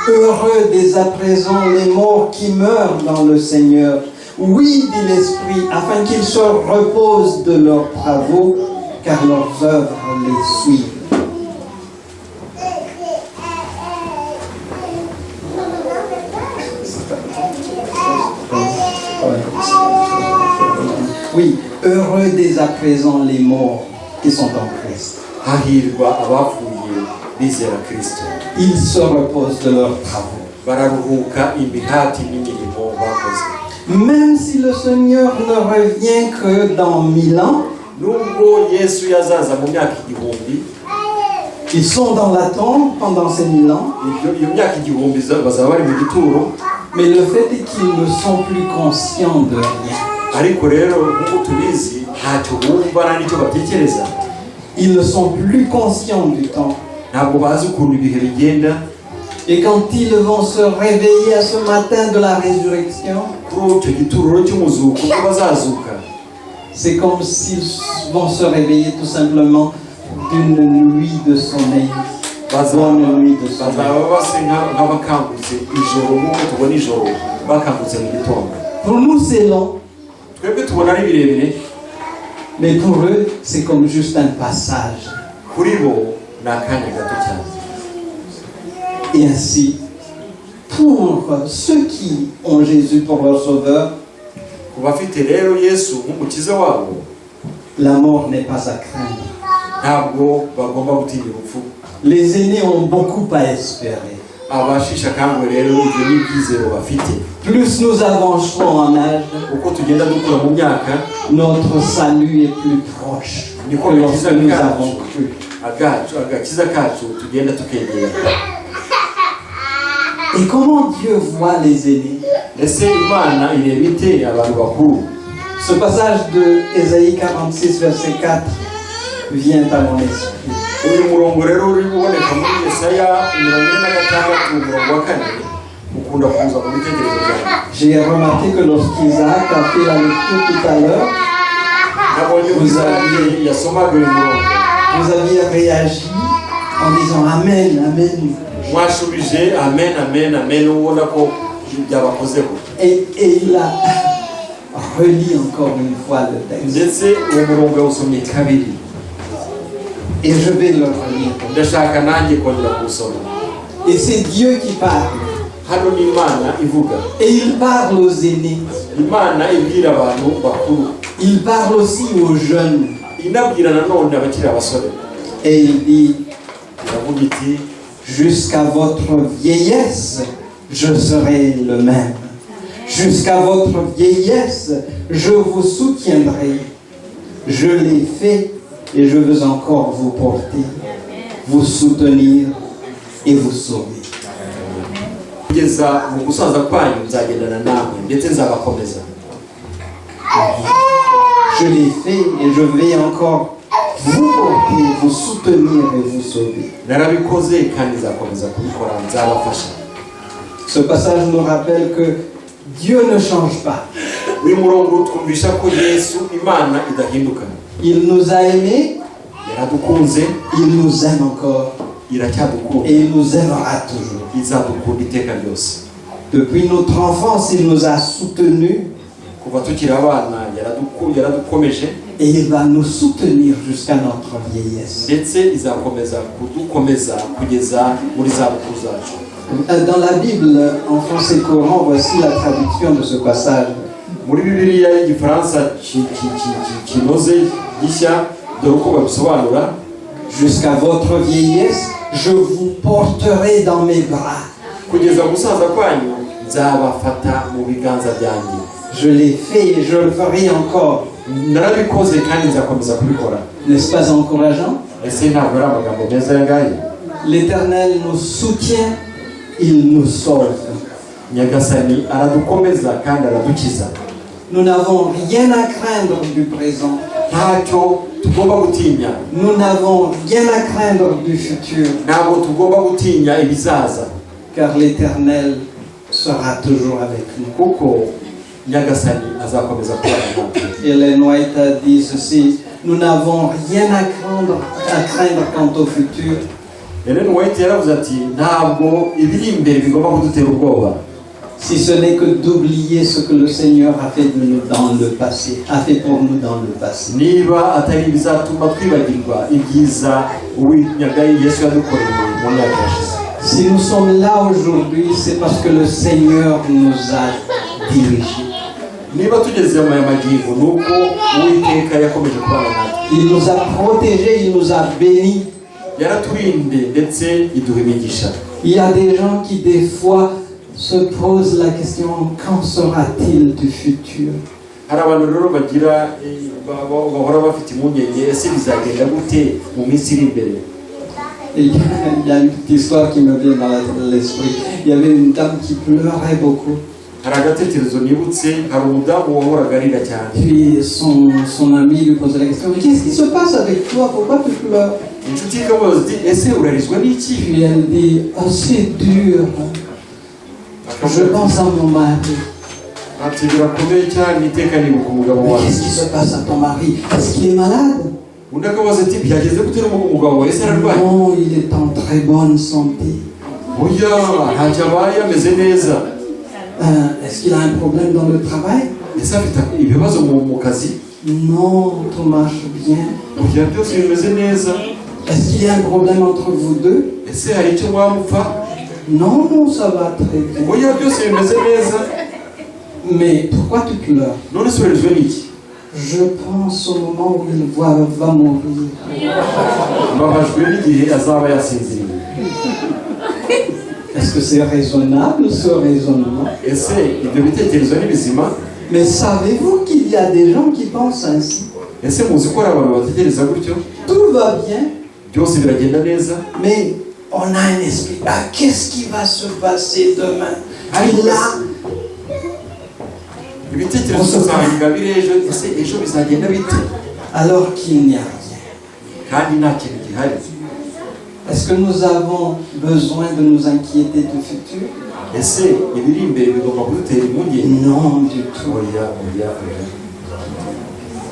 Heureux dès à présent les morts qui meurent dans le Seigneur. Oui, dit l'Esprit, afin qu'ils se reposent de leurs travaux, car leurs œuvres les suivent. Oui, heureux dès à présent les morts qui sont en Christ. Hahirwa abapfuye bizera Kristo. Ils se reposent de leurs travaux. Bararuhuka imihati n'imirimo bakoze. Même si le Seigneur ne revient que dans 1000 ans, nubwo Yesu yazaza mu myaka 1000 ils sont dans la tombe pendant ces 1000 ans, ibyo iyo myaka 1000 bazaba bari mu gituro mais le fait est qu'ils ne sont plus conscients de rien. Ariko rero nk'uko tubizi ntacyo bumva nta n'icyo batekereza. Ils ne sont plus conscients du temps. Ntabwo bazi ukuntu ibihe bigenda. Et quand ils vont se réveiller à ce matin de la résurrection, kuri icyo gituro cy'umuzuko ko bazazuka c'est comme s'ils vont se réveiller tout simplement d'une nuit de sommeil. Bonne nuit de sommeil. Bazaba basa nk'abakangutse ijoro nk'uko tubona ijoro bakangutse mu gitondo. Pour nous, c'est long, twebwe tubona ari birebire mais pour eux, c'est comme juste un passage. Kuri bo ni akanya gato cyane. Et ainsi, pour ceux qui ont Jésus pour leur sauveur, Ku bafite rero Yesu nk'umukiza wabo, la mort n'est pas à craindre. Ntabwo bagomba gutinya urupfu. Les aînés ont beaucoup à espérer. Abasheshe akanguhe rero ibyo ni ibyizero bafite. Plus nous avançons en âge, Uko tugenda dukura mu myaka, notre salut est plus proche que lorsque nous avons cru. Agacu agakiza kacu tugenda tukegera. Et comment Dieu voit les aînés? Ese Imana ireba ite abantu bakuru? Ce passage de Ésaïe 46, verset 4 vient à mon esprit. Uyu murongo rero uri uboneka muri Yesaya 46 umurongo wa 4 ukunda kuza mu bitekerezo byanjye. J'ai remarqué que lorsqu'Isaac a fait la lecture tout à l'heure, Nabonye Vous Isaac yasomaga uyu murongo, vous aviez réagi en disant Amen, Amen. Mwashubije amen, amen, amen, ubona ko byabakozeho. Et il a relu encore une fois le texte. Ndetse uwo murongo yawusomye kabiri. Et je vais le relire. Ndashaka nanjye kongera kuwusoma. Et c'est Dieu qui parle. Hano ni Imana ivuga. Et il parle aux aînés. Imana ibwira abantu bakuru. Il parle aussi aux jeunes. Inabwira nanone abakiri abasore. Et il dit, Iravuga iti: Jusqu'à votre vieillesse, je serai le même. Jusqu'à votre vieillesse, je vous soutiendrai. Je l'ai fait et je veux encore vous porter, vous soutenir et vous sauver. Kugeza mu gusaza kwanyu nzagendana namwe ndetse nzabakomeza. Je l'ai fait et je vais encore vous porter, vous soutenir et vous sauver. Narabikoze kandi nzakomeza kubikora, nzabafasha. Ce passage nous rappelle que Dieu ne change pas. Uyu murongo utwumvisha ko Yesu Imana idahinduka. Il nous a aimés, Yaradukunze, il nous aime encore iracyadukunda, et il nous aimera toujours. Izadukunda iteka ryose. Depuis notre enfance, il nous a soutenus Kuva tukiri abana yaradukomeje, et il va nous soutenir jusqu'à notre vieillesse. Ndetse izakomeza kudukomeza kugeza muri za bukuru zacu. Dans la Bible, en français courant, voici la traduction de ce passage. Muri Bibiliya y'Igifaransa kinoze gishya, dore uko babisobanura. Jusqu'à votre vieillesse, je vous porterai dans mes bras. Kugeza gusaza kwanyu nzabafata mu biganza byanjye. Je l'ai fait et je le ferai encore. Narabikoze kandi nzakomeza kubikora. N'est-ce pas encourageant? Ese ntabwo ari amagambo meza aya ngaya? L'Éternel nous soutient, il nous sauve. Nyagasani aradukomeza kandi aradukiza. Nous n'avons rien à craindre du présent. Ntacyo tugomba gutinya. Nous n'avons rien à craindre du futur, Ntabwo tugomba gutinya ibizaza, car l'Éternel sera toujours avec nous. Kuko Nyagasani azakomeza kubana natwe. Ellen White a dit ceci: nous n'avons rien à craindre quant au futur, Ellen White yaravuze ati ntabwo ibiri imbere bigomba kudutera ubwoba, si ce n'est que d'oublier ce que le Seigneur a fait de nous dans le passé, a fait pour nous dans le passé. Niba atari ibizatuma twibagirwa ibyiza Uwinyaga Yesu yadukoreye mu myaka yashize. Si nous sommes là aujourd'hui, c'est parce que le Seigneur nous a dirigés. Niba tugeze mu aya magingo ni uko Uwiteka yakomeje kubana natwe. Il nous a protégés, il nous a bénis. Yaraturinde ndetse iduha imigisha. Il y a des gens qui des fois se posent la question: qu'en sera-t-il du futur? Hari abantu rero bagira bahora bafite impungenge: ese bizagenda gute mu minsi iri imbere? Et il y a une petite histoire qui me vient dans l'esprit. Il y avait une dame qui pleurait beaucoup. Hari agatekerezo nibutse, hari umudamu wahoraga arira cyane. Puis son ami lui posait la question: Mais qu'est-ce qui se passe avec toi? Pourquoi tu pleures? Inshuti ye ikamubaza iti: ese urarizwa n'iki? Puis elle dit: Oh, c'est dur. Je pense à mon mari. Ati: birakomeye cyane, iteka nibuka umugabo Mais wanjye. qu'est-ce qui se passe à ton mari? Est-ce qu'il est malade? Undi akabaza ati: byageze gute n'umugabo wawe, ese ararwaye? Non, il est en très bonne santé. Oya, ntacyo abaye, ameze neza. Est-ce qu'il a un problème dans le travail? Ese afite ibibazo mu kazi? Non, tout marche bien. Oya, byose bimeze neza. Est-ce qu'il y a un problème entre vous deux? Ese hari icyo mwamupfa? Non, non, ça va très bien. Oya, byose bimeze neza. Mais pourquoi tu pleures? None se urarizwe n'iki? Je pense au moment où il va mourir. Mbabajwe n'igihe azaba yasinziriye. Est-ce que c'est raisonnable, ce raisonnement? Ese ibyo bitekerezo ni bizima? Mais savez-vous qu'il y a des gens qui pensent ainsi? Ese muzi ko hari abantu batekereza gutyo? Tout va bien, Byose biragenda neza, mais on a un esprit. Ah, qu'est-ce qui va se passer demain? Ariko Là, ibitekerezo usanga biri ejo, ese ejo bizagenda bite? Alors qu'il n'y a rien. Kandi nta kintu gihari. Est-ce que nous avons besoin de nous inquiéter du futur? Ese ibiri imbere bigomba kudutera impungenge? Non, du tout. Oya, oya, oya.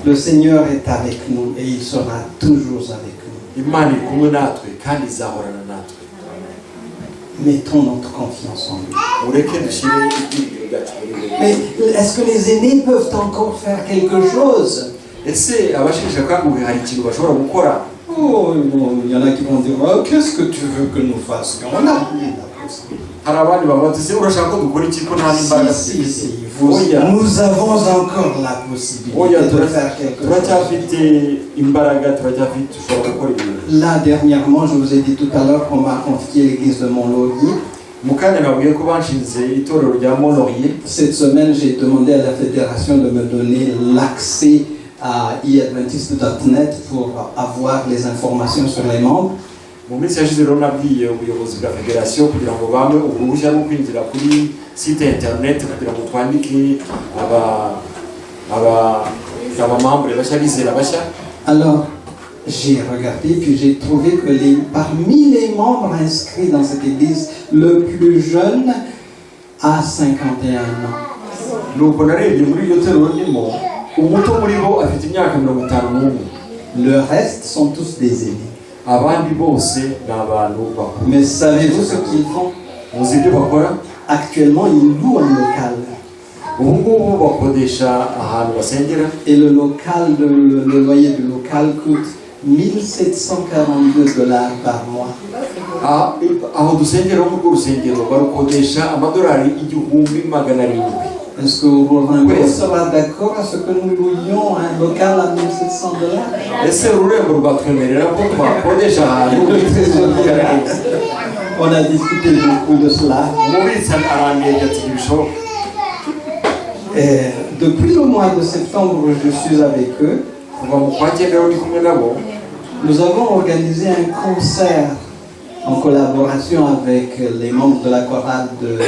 Le Seigneur est avec nous et il sera toujours avec nous. Imana iri kumwe natwe kandi izahorana natwe. Mettons notre confiance en lui. Mureke dushyire ibyiringiro byacu muri we. Mais est-ce que les aînés peuvent encore faire quelque chose? Ese abasheshe akanguhe hari ikintu bashobora gukora? Oh, bon, il y en a qui vont dire: Oh, qu'est-ce que tu veux que nous fassions? On n'a plus la possibilité. Hari abandi bavuga bati ese urashaka ko dukora iki ko nta n'imbaraga Si, si, dufite? Si. Oya. Nous avons encore la possibilité Oya, de faire quelque chose. Turacyafite imbaraga, turacyafite, dushobora gukora ibintu. Là, dernièrement, je vous ai dit tout à l'heure qu'on m'a confié l'église de Mont-Laurier. Mu kanya nabwiye ko banshinze itorero rya Mont-Laurier. Cette semaine, j'ai demandé à la fédération de me donner l'accès à iadventiste.net pour avoir les informations sur les membres. Mu minsi yashize rero nabwiye ubuyobozi bwa federasiyo kugira ngo bampe uruhushya rwo kwinjira kuri site internet kugira ngo twandike aba aba abamembres bashya, bizera bashya. Alors, j'ai regardé, puis j'ai trouvé que parmi les membres inscrits dans cette église, le plus jeune a 51 ans. Nuko narebye muri iryo torero ndimo, umuto muri bo afite imyaka 51. Le reste sont tous des aînés. Abandi bose ni abantu bakuru. Mais savez-vous ce qu'ils font? Muzi ibyo bakora? Actuellement, ils louent un local. Ubu ngubu bakodesha ahantu basengera. Et le local, le loyer du local coûte 1742 $ par mois. Ah, aho dusengera ho muri urwo rusengero barukodesha amadolari 1700. Est-ce que Rurembo Oui. sera d'accord à ce que nous louions un local à 1700 $? Ese ururembo rwatwemerera ko twakodesha ahantu? On a discuté beaucoup de cela. Umubitsi arandebye ati ntibishoboka. Et depuis le mois de septembre, je suis avec eux. Kuva mu kwa cyenda rero ndi kumwe nabo. Nous avons organisé un concert en collaboration avec les membres de la chorale de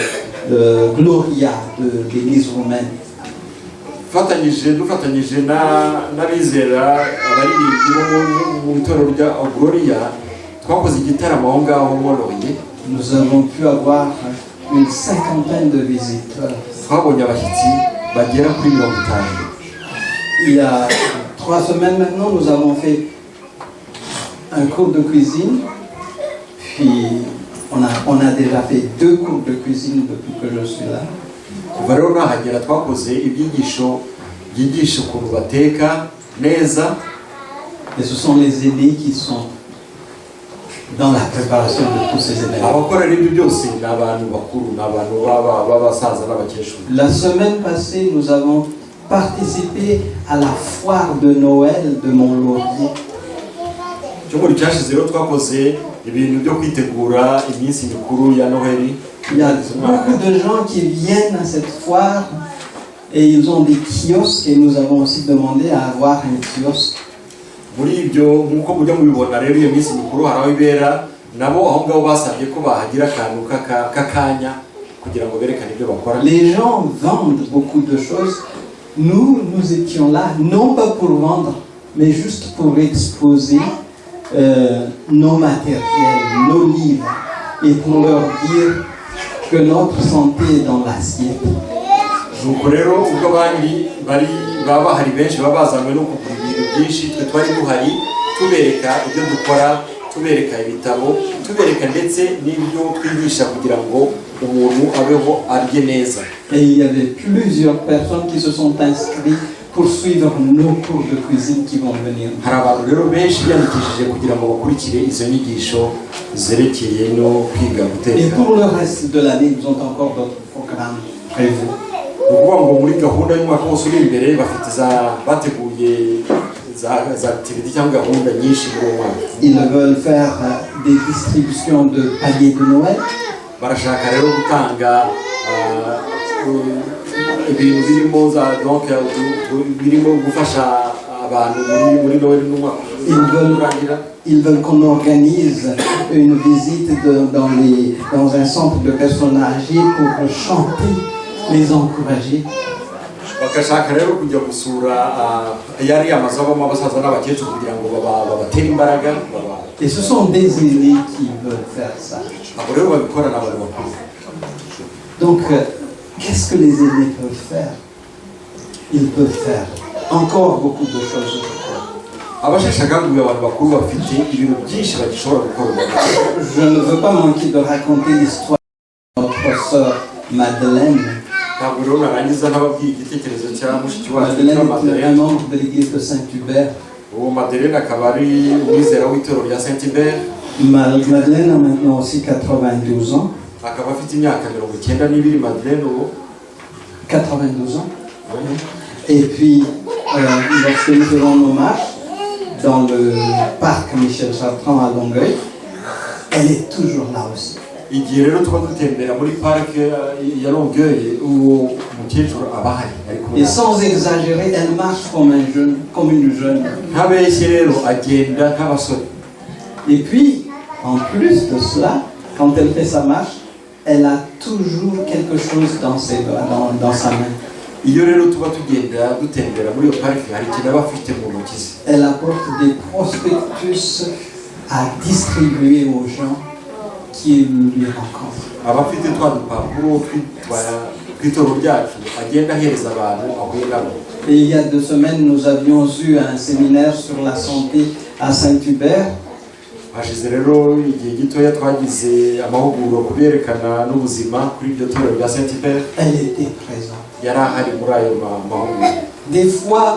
Gloria de l'église romaine. Fatanyije dufatanyije na- n'abizera abaririmbyi bo mu- mu itorero rya Gloria twakoze igitaramo aho ngaho Mont-Laurier. Nous avons pu avoir une cinquantaine de visiteurs. Twabonye abashyitsi bagera kuri 50. Il y a 3 semaines maintenant, nous avons fait un cours de cuisine. Puis on a déjà fait deux cours de cuisine depuis que je suis là. Kuva rero nahagera twakoze ibyigisho byigisha ukuntu bateka neza. Et ce sont les aînés qui sont dans la préparation de tous ces événements. Abakora rero ibyo byose ni abantu bakuru, ni abantu b'aba- b'abasaza n'abakecuru. La semaine passée, nous avons participé à la foire de Noël de Mont-Laurier. Icyumweru cyashize rero twakoze ibintu byo kwitegura iminsi mikuru ya Noheli. Il y a beaucoup de gens qui viennent à cette foire et ils ont des kiosques et nous avons aussi demandé à avoir un kiosque. Muri ibyo nk'uko mujya mubibona rero iyo minsi mikuru hari aho ibera, nabo aho ngaho basabye ko bahagira akantu k'aka- k'akanya kugira ngo berekane ibyo bakora. Les gens vendent beaucoup de choses. Nous, nous étions là, non pas pour vendre, mais juste pour exposer nos matériels, nos livres, et pour leur dire que notre santé est dans l'assiette. Nuko rero ubwo abandi bari baba bahari benshi baba bazanywe no kugura ibintu byinshi, twe twari duhari tubereka ibyo dukora, tubereka ibitabo, tubereka ndetse n'ibyo twigisha kugira ngo umuntu abeho arye neza. Et il y avait plusieurs personnes qui se sont inscrites pour suivre nos cours de cuisine qui vont venir. Hari abantu rero benshi biyandikishije kugira ngo bakurikire izo nyigisho zerekeye no kwiga Et guteka. pour le reste de l'année, ils ont encore d'autres programmes prévus. Ni ukuvuga ngo muri gahunda y'umwaka wose uri imbere bafite za bateguye za za activity cyangwa gahunda nyinshi muri uwo mwaka. Ils veulent faire des distributions de paniers de Noël. Barashaka rero gutanga ibintu birimo za donc birimo gufasha abantu muri Noël n'umwaka urangira. Ils veulent qu'on organise une visite dans un centre de personnes âgées pour chanter, les encourager. Bagashaka rero kujya gusura yari amazu abamo abasaza n'abakecuru kugira ngo babatere imbaraga Et ce sont des aînés qui veulent faire ça. Abo rero babikora ni abantu bakuru. Donc, qu'est-ce que les aînés peuvent faire? Ils peuvent faire encore beaucoup de choses. Abasheshe akanguhe, abantu bakuru, bafite ibintu byinshi bagishobora gukora ubu. Je ne veux pas manquer de raconter l'histoire de notre sœur Madeleine. Ntabwo rero narangiza ntababwiye igitekerezo cya mushiki wacu Madeleine witwa est un Madeleine. Membre de l'église de Saint-Hubert. Uwo Madeleine akaba ari umwizera w'itorero rya Saint Hubert. Madeleine a maintenant aussi 92 ans. Akaba afite imyaka 92 Madeleine ubu. 92 ans. Et puis, lorsque nous faisons nos marches dans le parc Michel Chartrand à Longueuil, elle est toujours là aussi. Igihe rero tuba dutembera muri parike ya Longueuil, uwo mukecuru aba ahari ari kumwe Et sans exagérer, elle marche comme un jeune, comme une jeune. Ntabeshye rero agenda nk'abasore. Et puis, en plus de cela, quand elle fait sa marche, elle a toujours quelque chose dans sa main. Iyo rero tuba tugenda dutembera muri iyo parike hari ikintu aba afite mu ntoki ze. Elle apporte des prospectus à distribuer aux gens qui lui rencontrent. Aba afite twa dupapuro tw'itorero ryacu agenda ahereza abantu ahuye nabo. Et il y a 2 semaines, nous avions eu un séminaire sur la santé à Saint-Hubert. Hashize rero igihe gitoya twagize amahugurwa ku byerekana n'ubuzima kuri iryo torero rya Saint Hubert. Elle était présente. Yari ahari muri ayo mahugurwa. Des fois,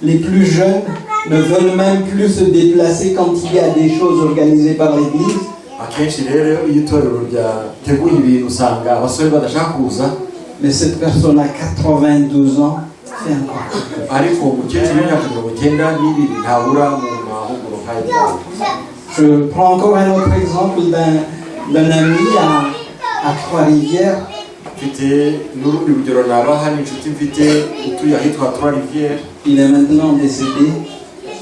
les plus jeunes ne veulent même plus se déplacer quand il y a des choses organisées par l'église. Akenshi rero iyo itorero ryateguye ibintu usanga abasore badashaka kuza. Mais cette personne à 92 ans fait encore quelque chose. Ariko umukecuru w'imyaka 92 ntabura mu mahugurwa nk'ayo ngayo. Je prends encore un autre exemple d'un ami à Trois-Rivières. Mfite n'urundi rugero nabaha, ni inshuti mfite utuye ahitwa Trois Rivières. Il est maintenant décédé.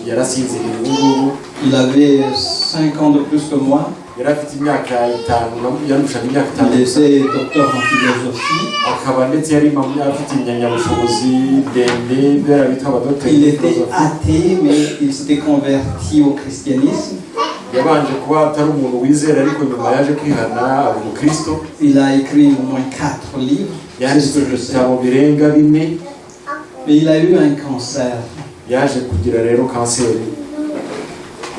Yarasinziriye ubu ngubu. Il avait 5 ans de plus que moi. Yari afite imyaka 5 yarushaga imyaka 5. Il était docteur en philosophie. Akaba ndetse yari afite impamyabushobozi ndende bera bitwa abadogiteri Il muri était philosophie. Athée, mais il s'était converti au christianisme. Yabanje kuba atari umuntu wizera ariko nyuma yaje kwihana aba umukristo. Il a écrit au moins quatre livres, c'est yanditse ce que je sais. Ibitabo birenga 4. Mais il a eu un cancer. Yaje kugira rero kanseri.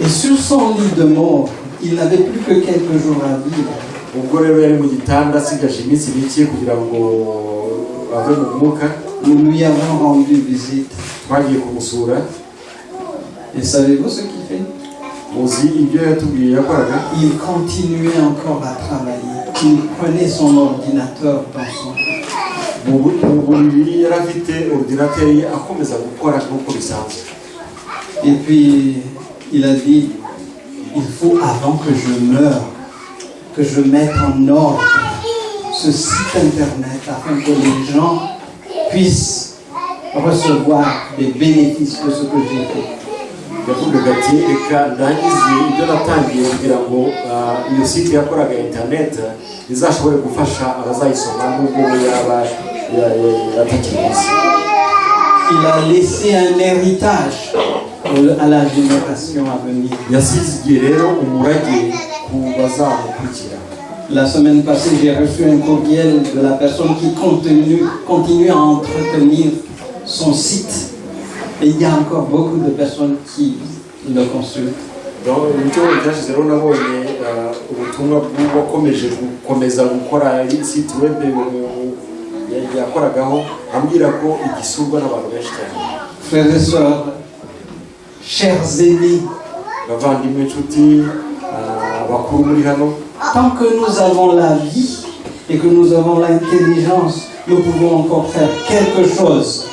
Et sur son lit de mort, il n'avait plus que quelques jours à vivre. Ubwo rero yari mu gitanda asigaje iminsi mike kugira ngo ave mu mwuka. Nous lui avons rendu visite. Twagiye kumusura. Et savez-vous ce qu'il fait? Muzi ibyo yatubwiye yakoraga? Il continuait encore à travailler. Il prenait son ordinateur dans son Mu buriri yari afite ordinateur ye akomeza gukora nk'uko bisanzwe. Et puis, il a dit, il faut avant que je meure, que je mette en ordre ce site internet afin que les gens puissent recevoir des bénéfices de ce que j'ai fait. Yavugaga ati reka ndangize ibyo natangiye kugira ngo iyo site yakoraga internet izashobore gufasha abazayisoma nubwo we yaba atakiri ku isi. Il a laissé un héritage à la génération à venir. Yasigiye rero umurage ku bazamukurikira. La semaine passée, j'ai reçu un courriel de la personne qui continue à entretenir son site. Et il y a encore beaucoup de personnes qui le consultent. Donc, mu cyumweru cyashize rero nabonye ubutumwa bw'uwakomeje gukomeza gukora site web yakoragaho ambwira ko igisurwa n'abantu benshi cyane. Frères et sœurs, chers aînés, bavandimwe inshuti bakuru muri hano, tant que nous avons la vie et que nous avons l'intelligence Nous pouvons encore faire quelque chose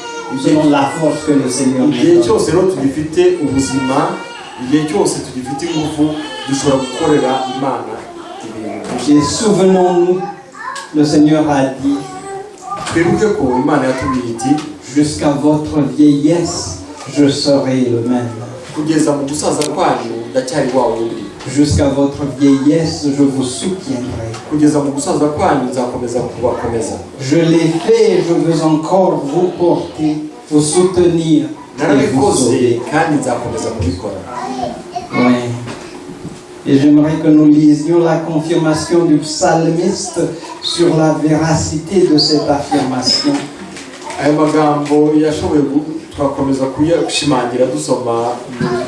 selon la force que le Seigneur nous Igihe donne. Cyose rero tugifite ubuzima, igihe cyose tugifite ingufu, dushobora gukorera Imana ibintu byinshi. Et souvenons-nous, le Seigneur a dit, Twibuke ko Imana yatubwiye iti: jusqu'à votre vieillesse, je serai le même. Kugeza mu gusaza kwanyu ndacyari wa wundi. Jusqu'à votre vieillesse, je vous soutiendrai. Kugeza mu gusaza kwanyu nzakomeza kubakomeza. Je l'ai fait et je veux encore vous porter, vous soutenir et vous Narabikoze sauver. Kandi nzakomeza kubikora. Oui. Et j'aimerais que nous lisions la confirmation du psalmiste sur la véracité de cette affirmation. Aya magambo yashoboye twakomeza kuyashimangira dusoma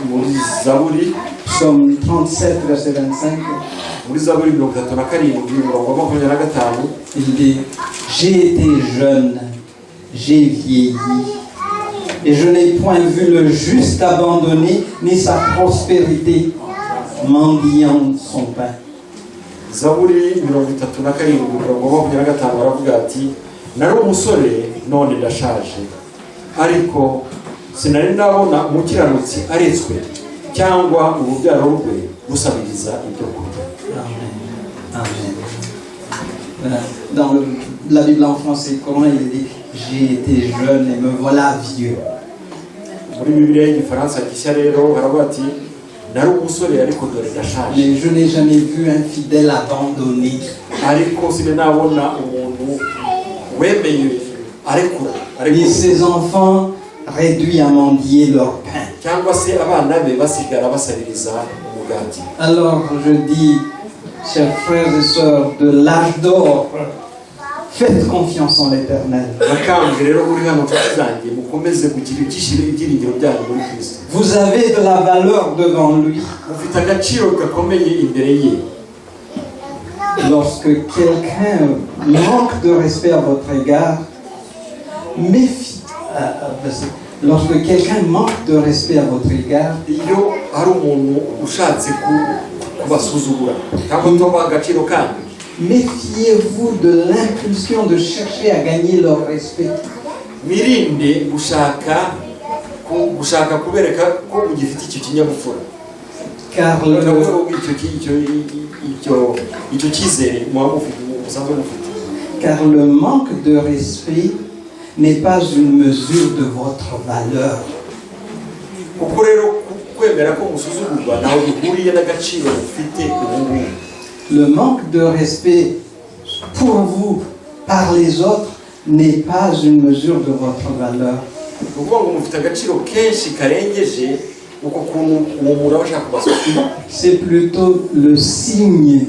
muri Zaburi. Psaume 37, verset 25, Muri Zaburi 37, umurongo wa 25. Il dit: J'ai été jeune, j'ai vieilli, et je n'ai point vu le juste abandonné, ni sa prospérité mendiant son pain. Zaburi 37, umurongo wa 25, baravuga ati: nari umusore none ndashaje, ariko sinari nabona umukiranutsi aretswe cyangwa urubyaro rwe rusabiriza ibyo kurya. Amen. Amen. Dans la Bible en français courant, il est dit: J'ai été jeune et me voilà vieux. Muri Bibiliya y'Igifaransa gishya rero haravuga ati: nari umusore ariko dore ndashaje. Mais je n'ai jamais vu un fidèle abandonné, Ariko sinari nabona umuntu wemeye arekura ni arekura ses enfants réduits à mendier leur pain. Cyangwa se abana be basigara basabiriza umugati. Alors je dis, chers frères et sœurs de l'âge d'or, faites confiance en l'Éternel. Bakambwe rero uri hano, nshuti zanjye, mukomeze kugira ibyishimo, ibyiringiro byanyu muri Kristo. Vous avez de la valeur devant lui. Mufite agaciro gakomeye imbere ye. Lorsque quelqu'un manque de respect à votre égard, lorsque quelqu'un manque de respect à votre égard, Iyo hari umuntu ushatse kubasuzugura cyangwa kutubaha agaciro kanyu, méfiez-vous de l'impulsion de chercher à gagner leur respect. Mwirinde gushaka kubereka ko mugifite icyo kinyabupfura. Car le, Ndavuga icyo cyizere muba mufite, musanzwe mufite. Car le manque de respect n'est pas une mesure de votre valeur. Kuko rero kwemera ko musuzugurwa ntaho bihuriye n'agaciro mufite ubu ngubu. Le manque de respect pour vous par les autres n'est pas une mesure de votre valeur. Ni ukuvuga ngo mufite agaciro kenshi karengeje uko kuntu uwo muntu aba ashaka kubasuzugura. C'est plutôt le signe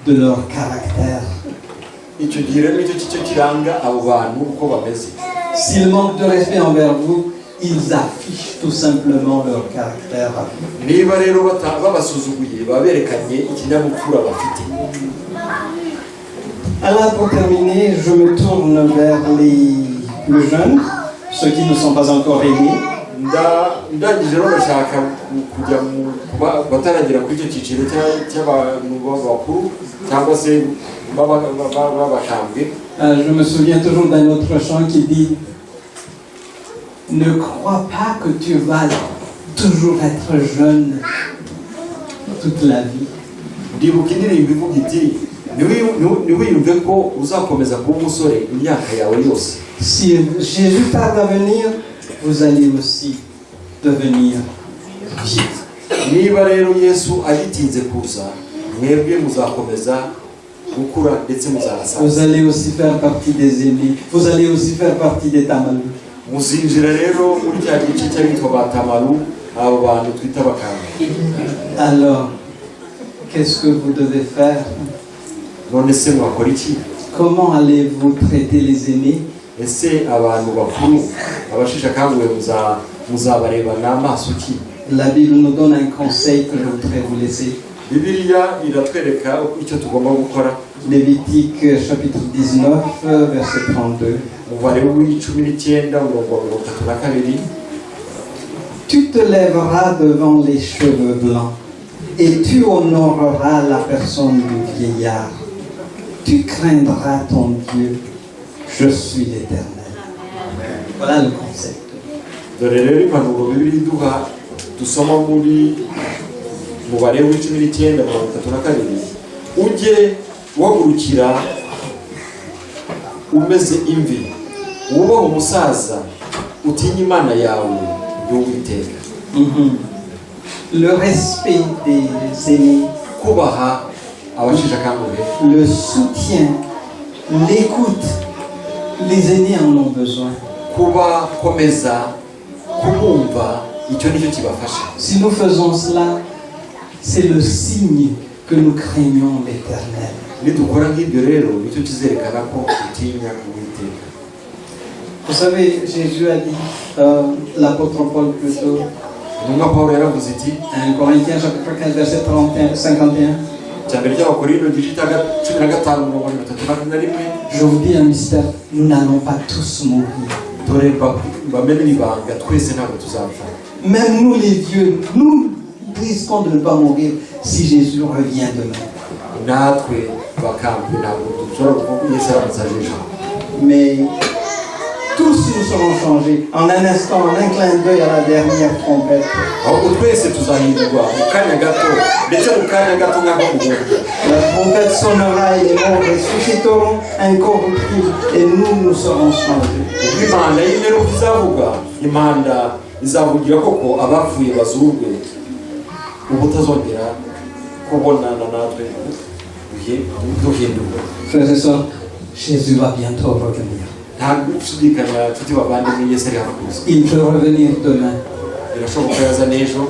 de leur caractère. Icyo gihe rero nicyo cyo kiranga abo bantu uko bameze. S'ils manquent de respect envers vous, ils affichent tout simplement leur caractère à vous. Niba rero babasuzuguye, baba berekanye ikinyabupfura bafite. Alors pour terminer, je me tourne vers les plus jeunes, ceux qui ne sont pas encore aînés. Ndangije rero ndashaka kujya mu bataragera kuri icyo cyiciro cy'abantu bakuru cyangwa se b'abakambwe. Je me souviens toujours d'un autre chant qui dit: Ne crois pas que tu vas toujours être jeune toute la vie. Ndibuka indirimbo ivuga iti: Ntiwiyumve ko uzakomeza kuba umusore imyaka yawe yose. Si Jésus tarde à venir, vous allez aussi devenir vieux. Niba rero Yesu agitinze kuza, mwebwe muzakomeza gukura ndetse muzanasaza. Vous allez aussi faire partie des aînés. Vous allez aussi faire partie des Tamalous. Muzinjira rero muri cya gice cy'abitwa ba Tamaru, abo bantu twita abakambwe. Alors, qu'est-ce que vous devez faire? None se mwakora iki? Comment allez-vous traiter les aînés? Ese abantu bakuru, abasheshe akanguhe, muzabarebana amaso ki? La Bible nous donne un conseil que je voudrais vous laisser. Bibiliya iratwereka icyo tugomba gukora. Lévitique chapitre 19, verset 32. Umubare w'19, umurongo wa 32. Tu te lèveras devant les cheveux blancs et tu honoreras la personne du vieillard. Tu craindras ton Dieu. Je suis l'Éternel. Voilà le concept. Dore rero impanuro Bibiliya iduha dusoma muri mubare w'icumi n'icyenda 32: ujye uhagurukira umeze imvi, wubahe umusaza, utinye Imana yawe y'Uwiteka. Le respect des aînés, Kubaha abasheshe akanguhe, le soutien, l'écoute. Les aînés en ont besoin. Kubakomeza, kubumva, icyo nicyo kibafasha. Si nous faisons cela, c'est le signe que nous craignons l'Éternel. Nidukora nk'ibyo rero, nicyo kizerekana ko dutinya Uwiteka. Vous savez, Jésus a dit, l'apôtre Paul plutôt, Intumwa Paul yaravuze iti, 1 Corinthiens chapitre 15, verset 31, 51, cya mbere cy'Abakorinto igice cya 15 umurongo 31. Je vous dis un mystère, nous n'allons pas tous mourir. Dore mbamenere ibanga, twese ntabwo tuzapfa. Même nous les vieux, nous risquons de ne pas mourir si Jésus revient demain. Natwe bakambwe ntabwo dushobora gupfa ko Yesu aramutse aje ejo. Mais tous nous serons changés en un instant, en un clin d'œil, à la dernière trompette. Ahubwo twese tuzahindurwa mu kanya gato, ndetse mu kanya gato nk'ako guhumbya. La trompette sonnera et les morts ressusciteront incorruptibles et nous, nous serons changés. Ubwo impanda y'imperuka izavuga, impanda izavugira koko, abapfuye bazurwe ubutazongera kubonana, natwe duhindurwa. Frères et sœurs, Jésus va bientôt revenir. Nta gushidikanya nshuti bavandimwe, Yesu ari hafi kuza. Il peut revenir demain. Birashoboka yaza n'ejo.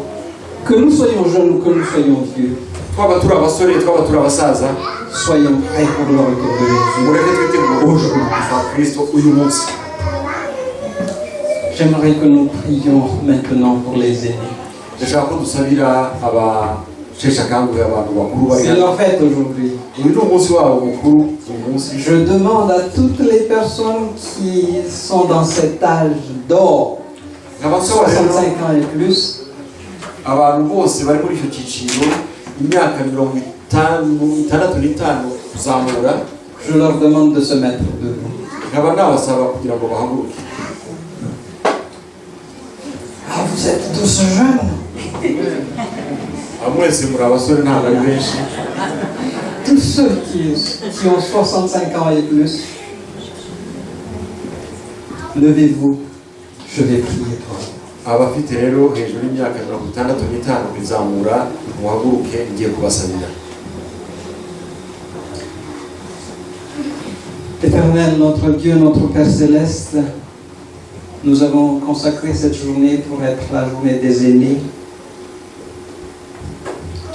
Que nous soyons jeunes ou que nous soyons vieux, Twaba turi abasore, twaba turi abasaza, soyons prêts pour le retour de Jésus. Mureke twitegure kwa Kristo uyu munsi. J'aimerais que nous prions maintenant pour les aînés. Ndashaka ko dusabira abasheshe akanguhe, abantu bakuru bari C'est hano. Leur fête aujourd'hui. Uyu ni umunsi wabo mukuru uyu munsi. Je demande à toutes les personnes qui sont dans cet âge d'or, Nkaba nsaba rero 65 ans et plus, abantu bose bari muri icyo cyiciro, imyaka 65 kuzamura, je leur demande de se mettre debout. Nkaba nabasaba kugira ngo bahaguruke. Ah, vous êtes tous jeunes. Aba mwese muri abasore, ntabwo ari benshi. Tous ceux qui ont 65 ans et plus, levez-vous, je vais prier pour vous. Abafite rero hejuru y'imyaka 65 kuzamura, muhaguruke, ngiye kubasabira. Éternel, notre Dieu, notre Père céleste, nous avons consacré cette journée pour être la journée des aînés.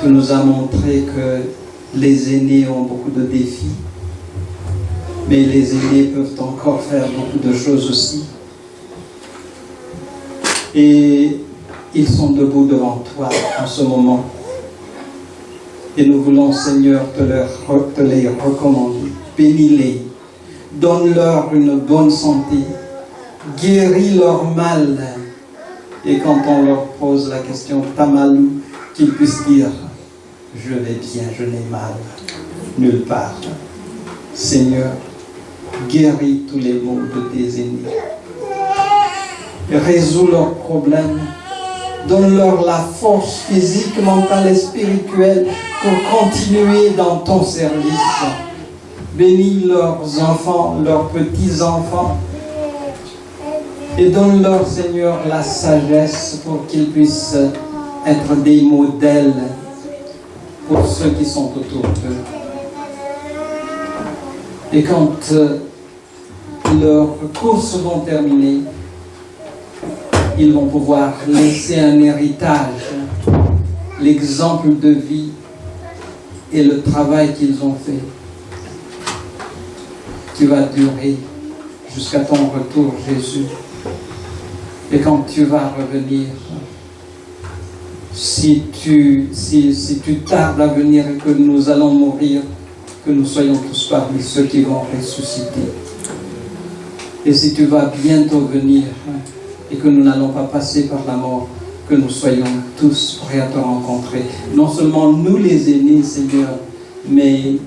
Tu nous as montré que les aînés ont beaucoup de défis, mais les aînés peuvent encore faire beaucoup de choses aussi. Et ils sont debout devant toi en ce moment. Et nous voulons, Seigneur, te les recommander. Bénis-les. Donne-leur une bonne santé. Guéris leur mal. Et quand on leur pose la question, t'as mal où, qu'ils puissent dire, je vais bien, je n'ai mal nulle part. Seigneur, guéris tous les maux de tes aînés. Résous leurs problèmes. Donne-leur la force physique, mentale et spirituelle pour continuer dans ton service. Bénis leurs enfants, leurs petits-enfants. Et donne-leur, Seigneur, la sagesse pour qu'ils puissent être des modèles pour ceux qui sont autour d'eux. Et quand leurs courses vont terminer, ils vont pouvoir laisser un héritage, l'exemple de vie et le travail qu'ils ont fait, qui va durer jusqu'à ton retour, Jésus. Et quand tu vas revenir, si tu tardes à venir et que nous allons mourir, que nous soyons tous parmi ceux qui vont ressusciter. Et si tu vas bientôt venir et que nous n'allons pas passer par la mort, que nous soyons tous prêts à te rencontrer. Non seulement nous les aînés, Seigneur, mais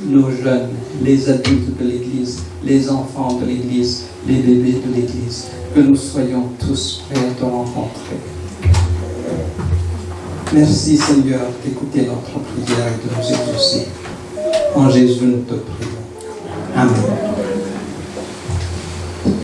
nos jeunes, les adultes de l'Église, les enfants de l'Église, les bébés de l'Église, que nous soyons tous prêts à te rencontrer. Merci Seigneur d'écouter notre prière et de nous exaucer. En Jésus, nous te prions. Amen.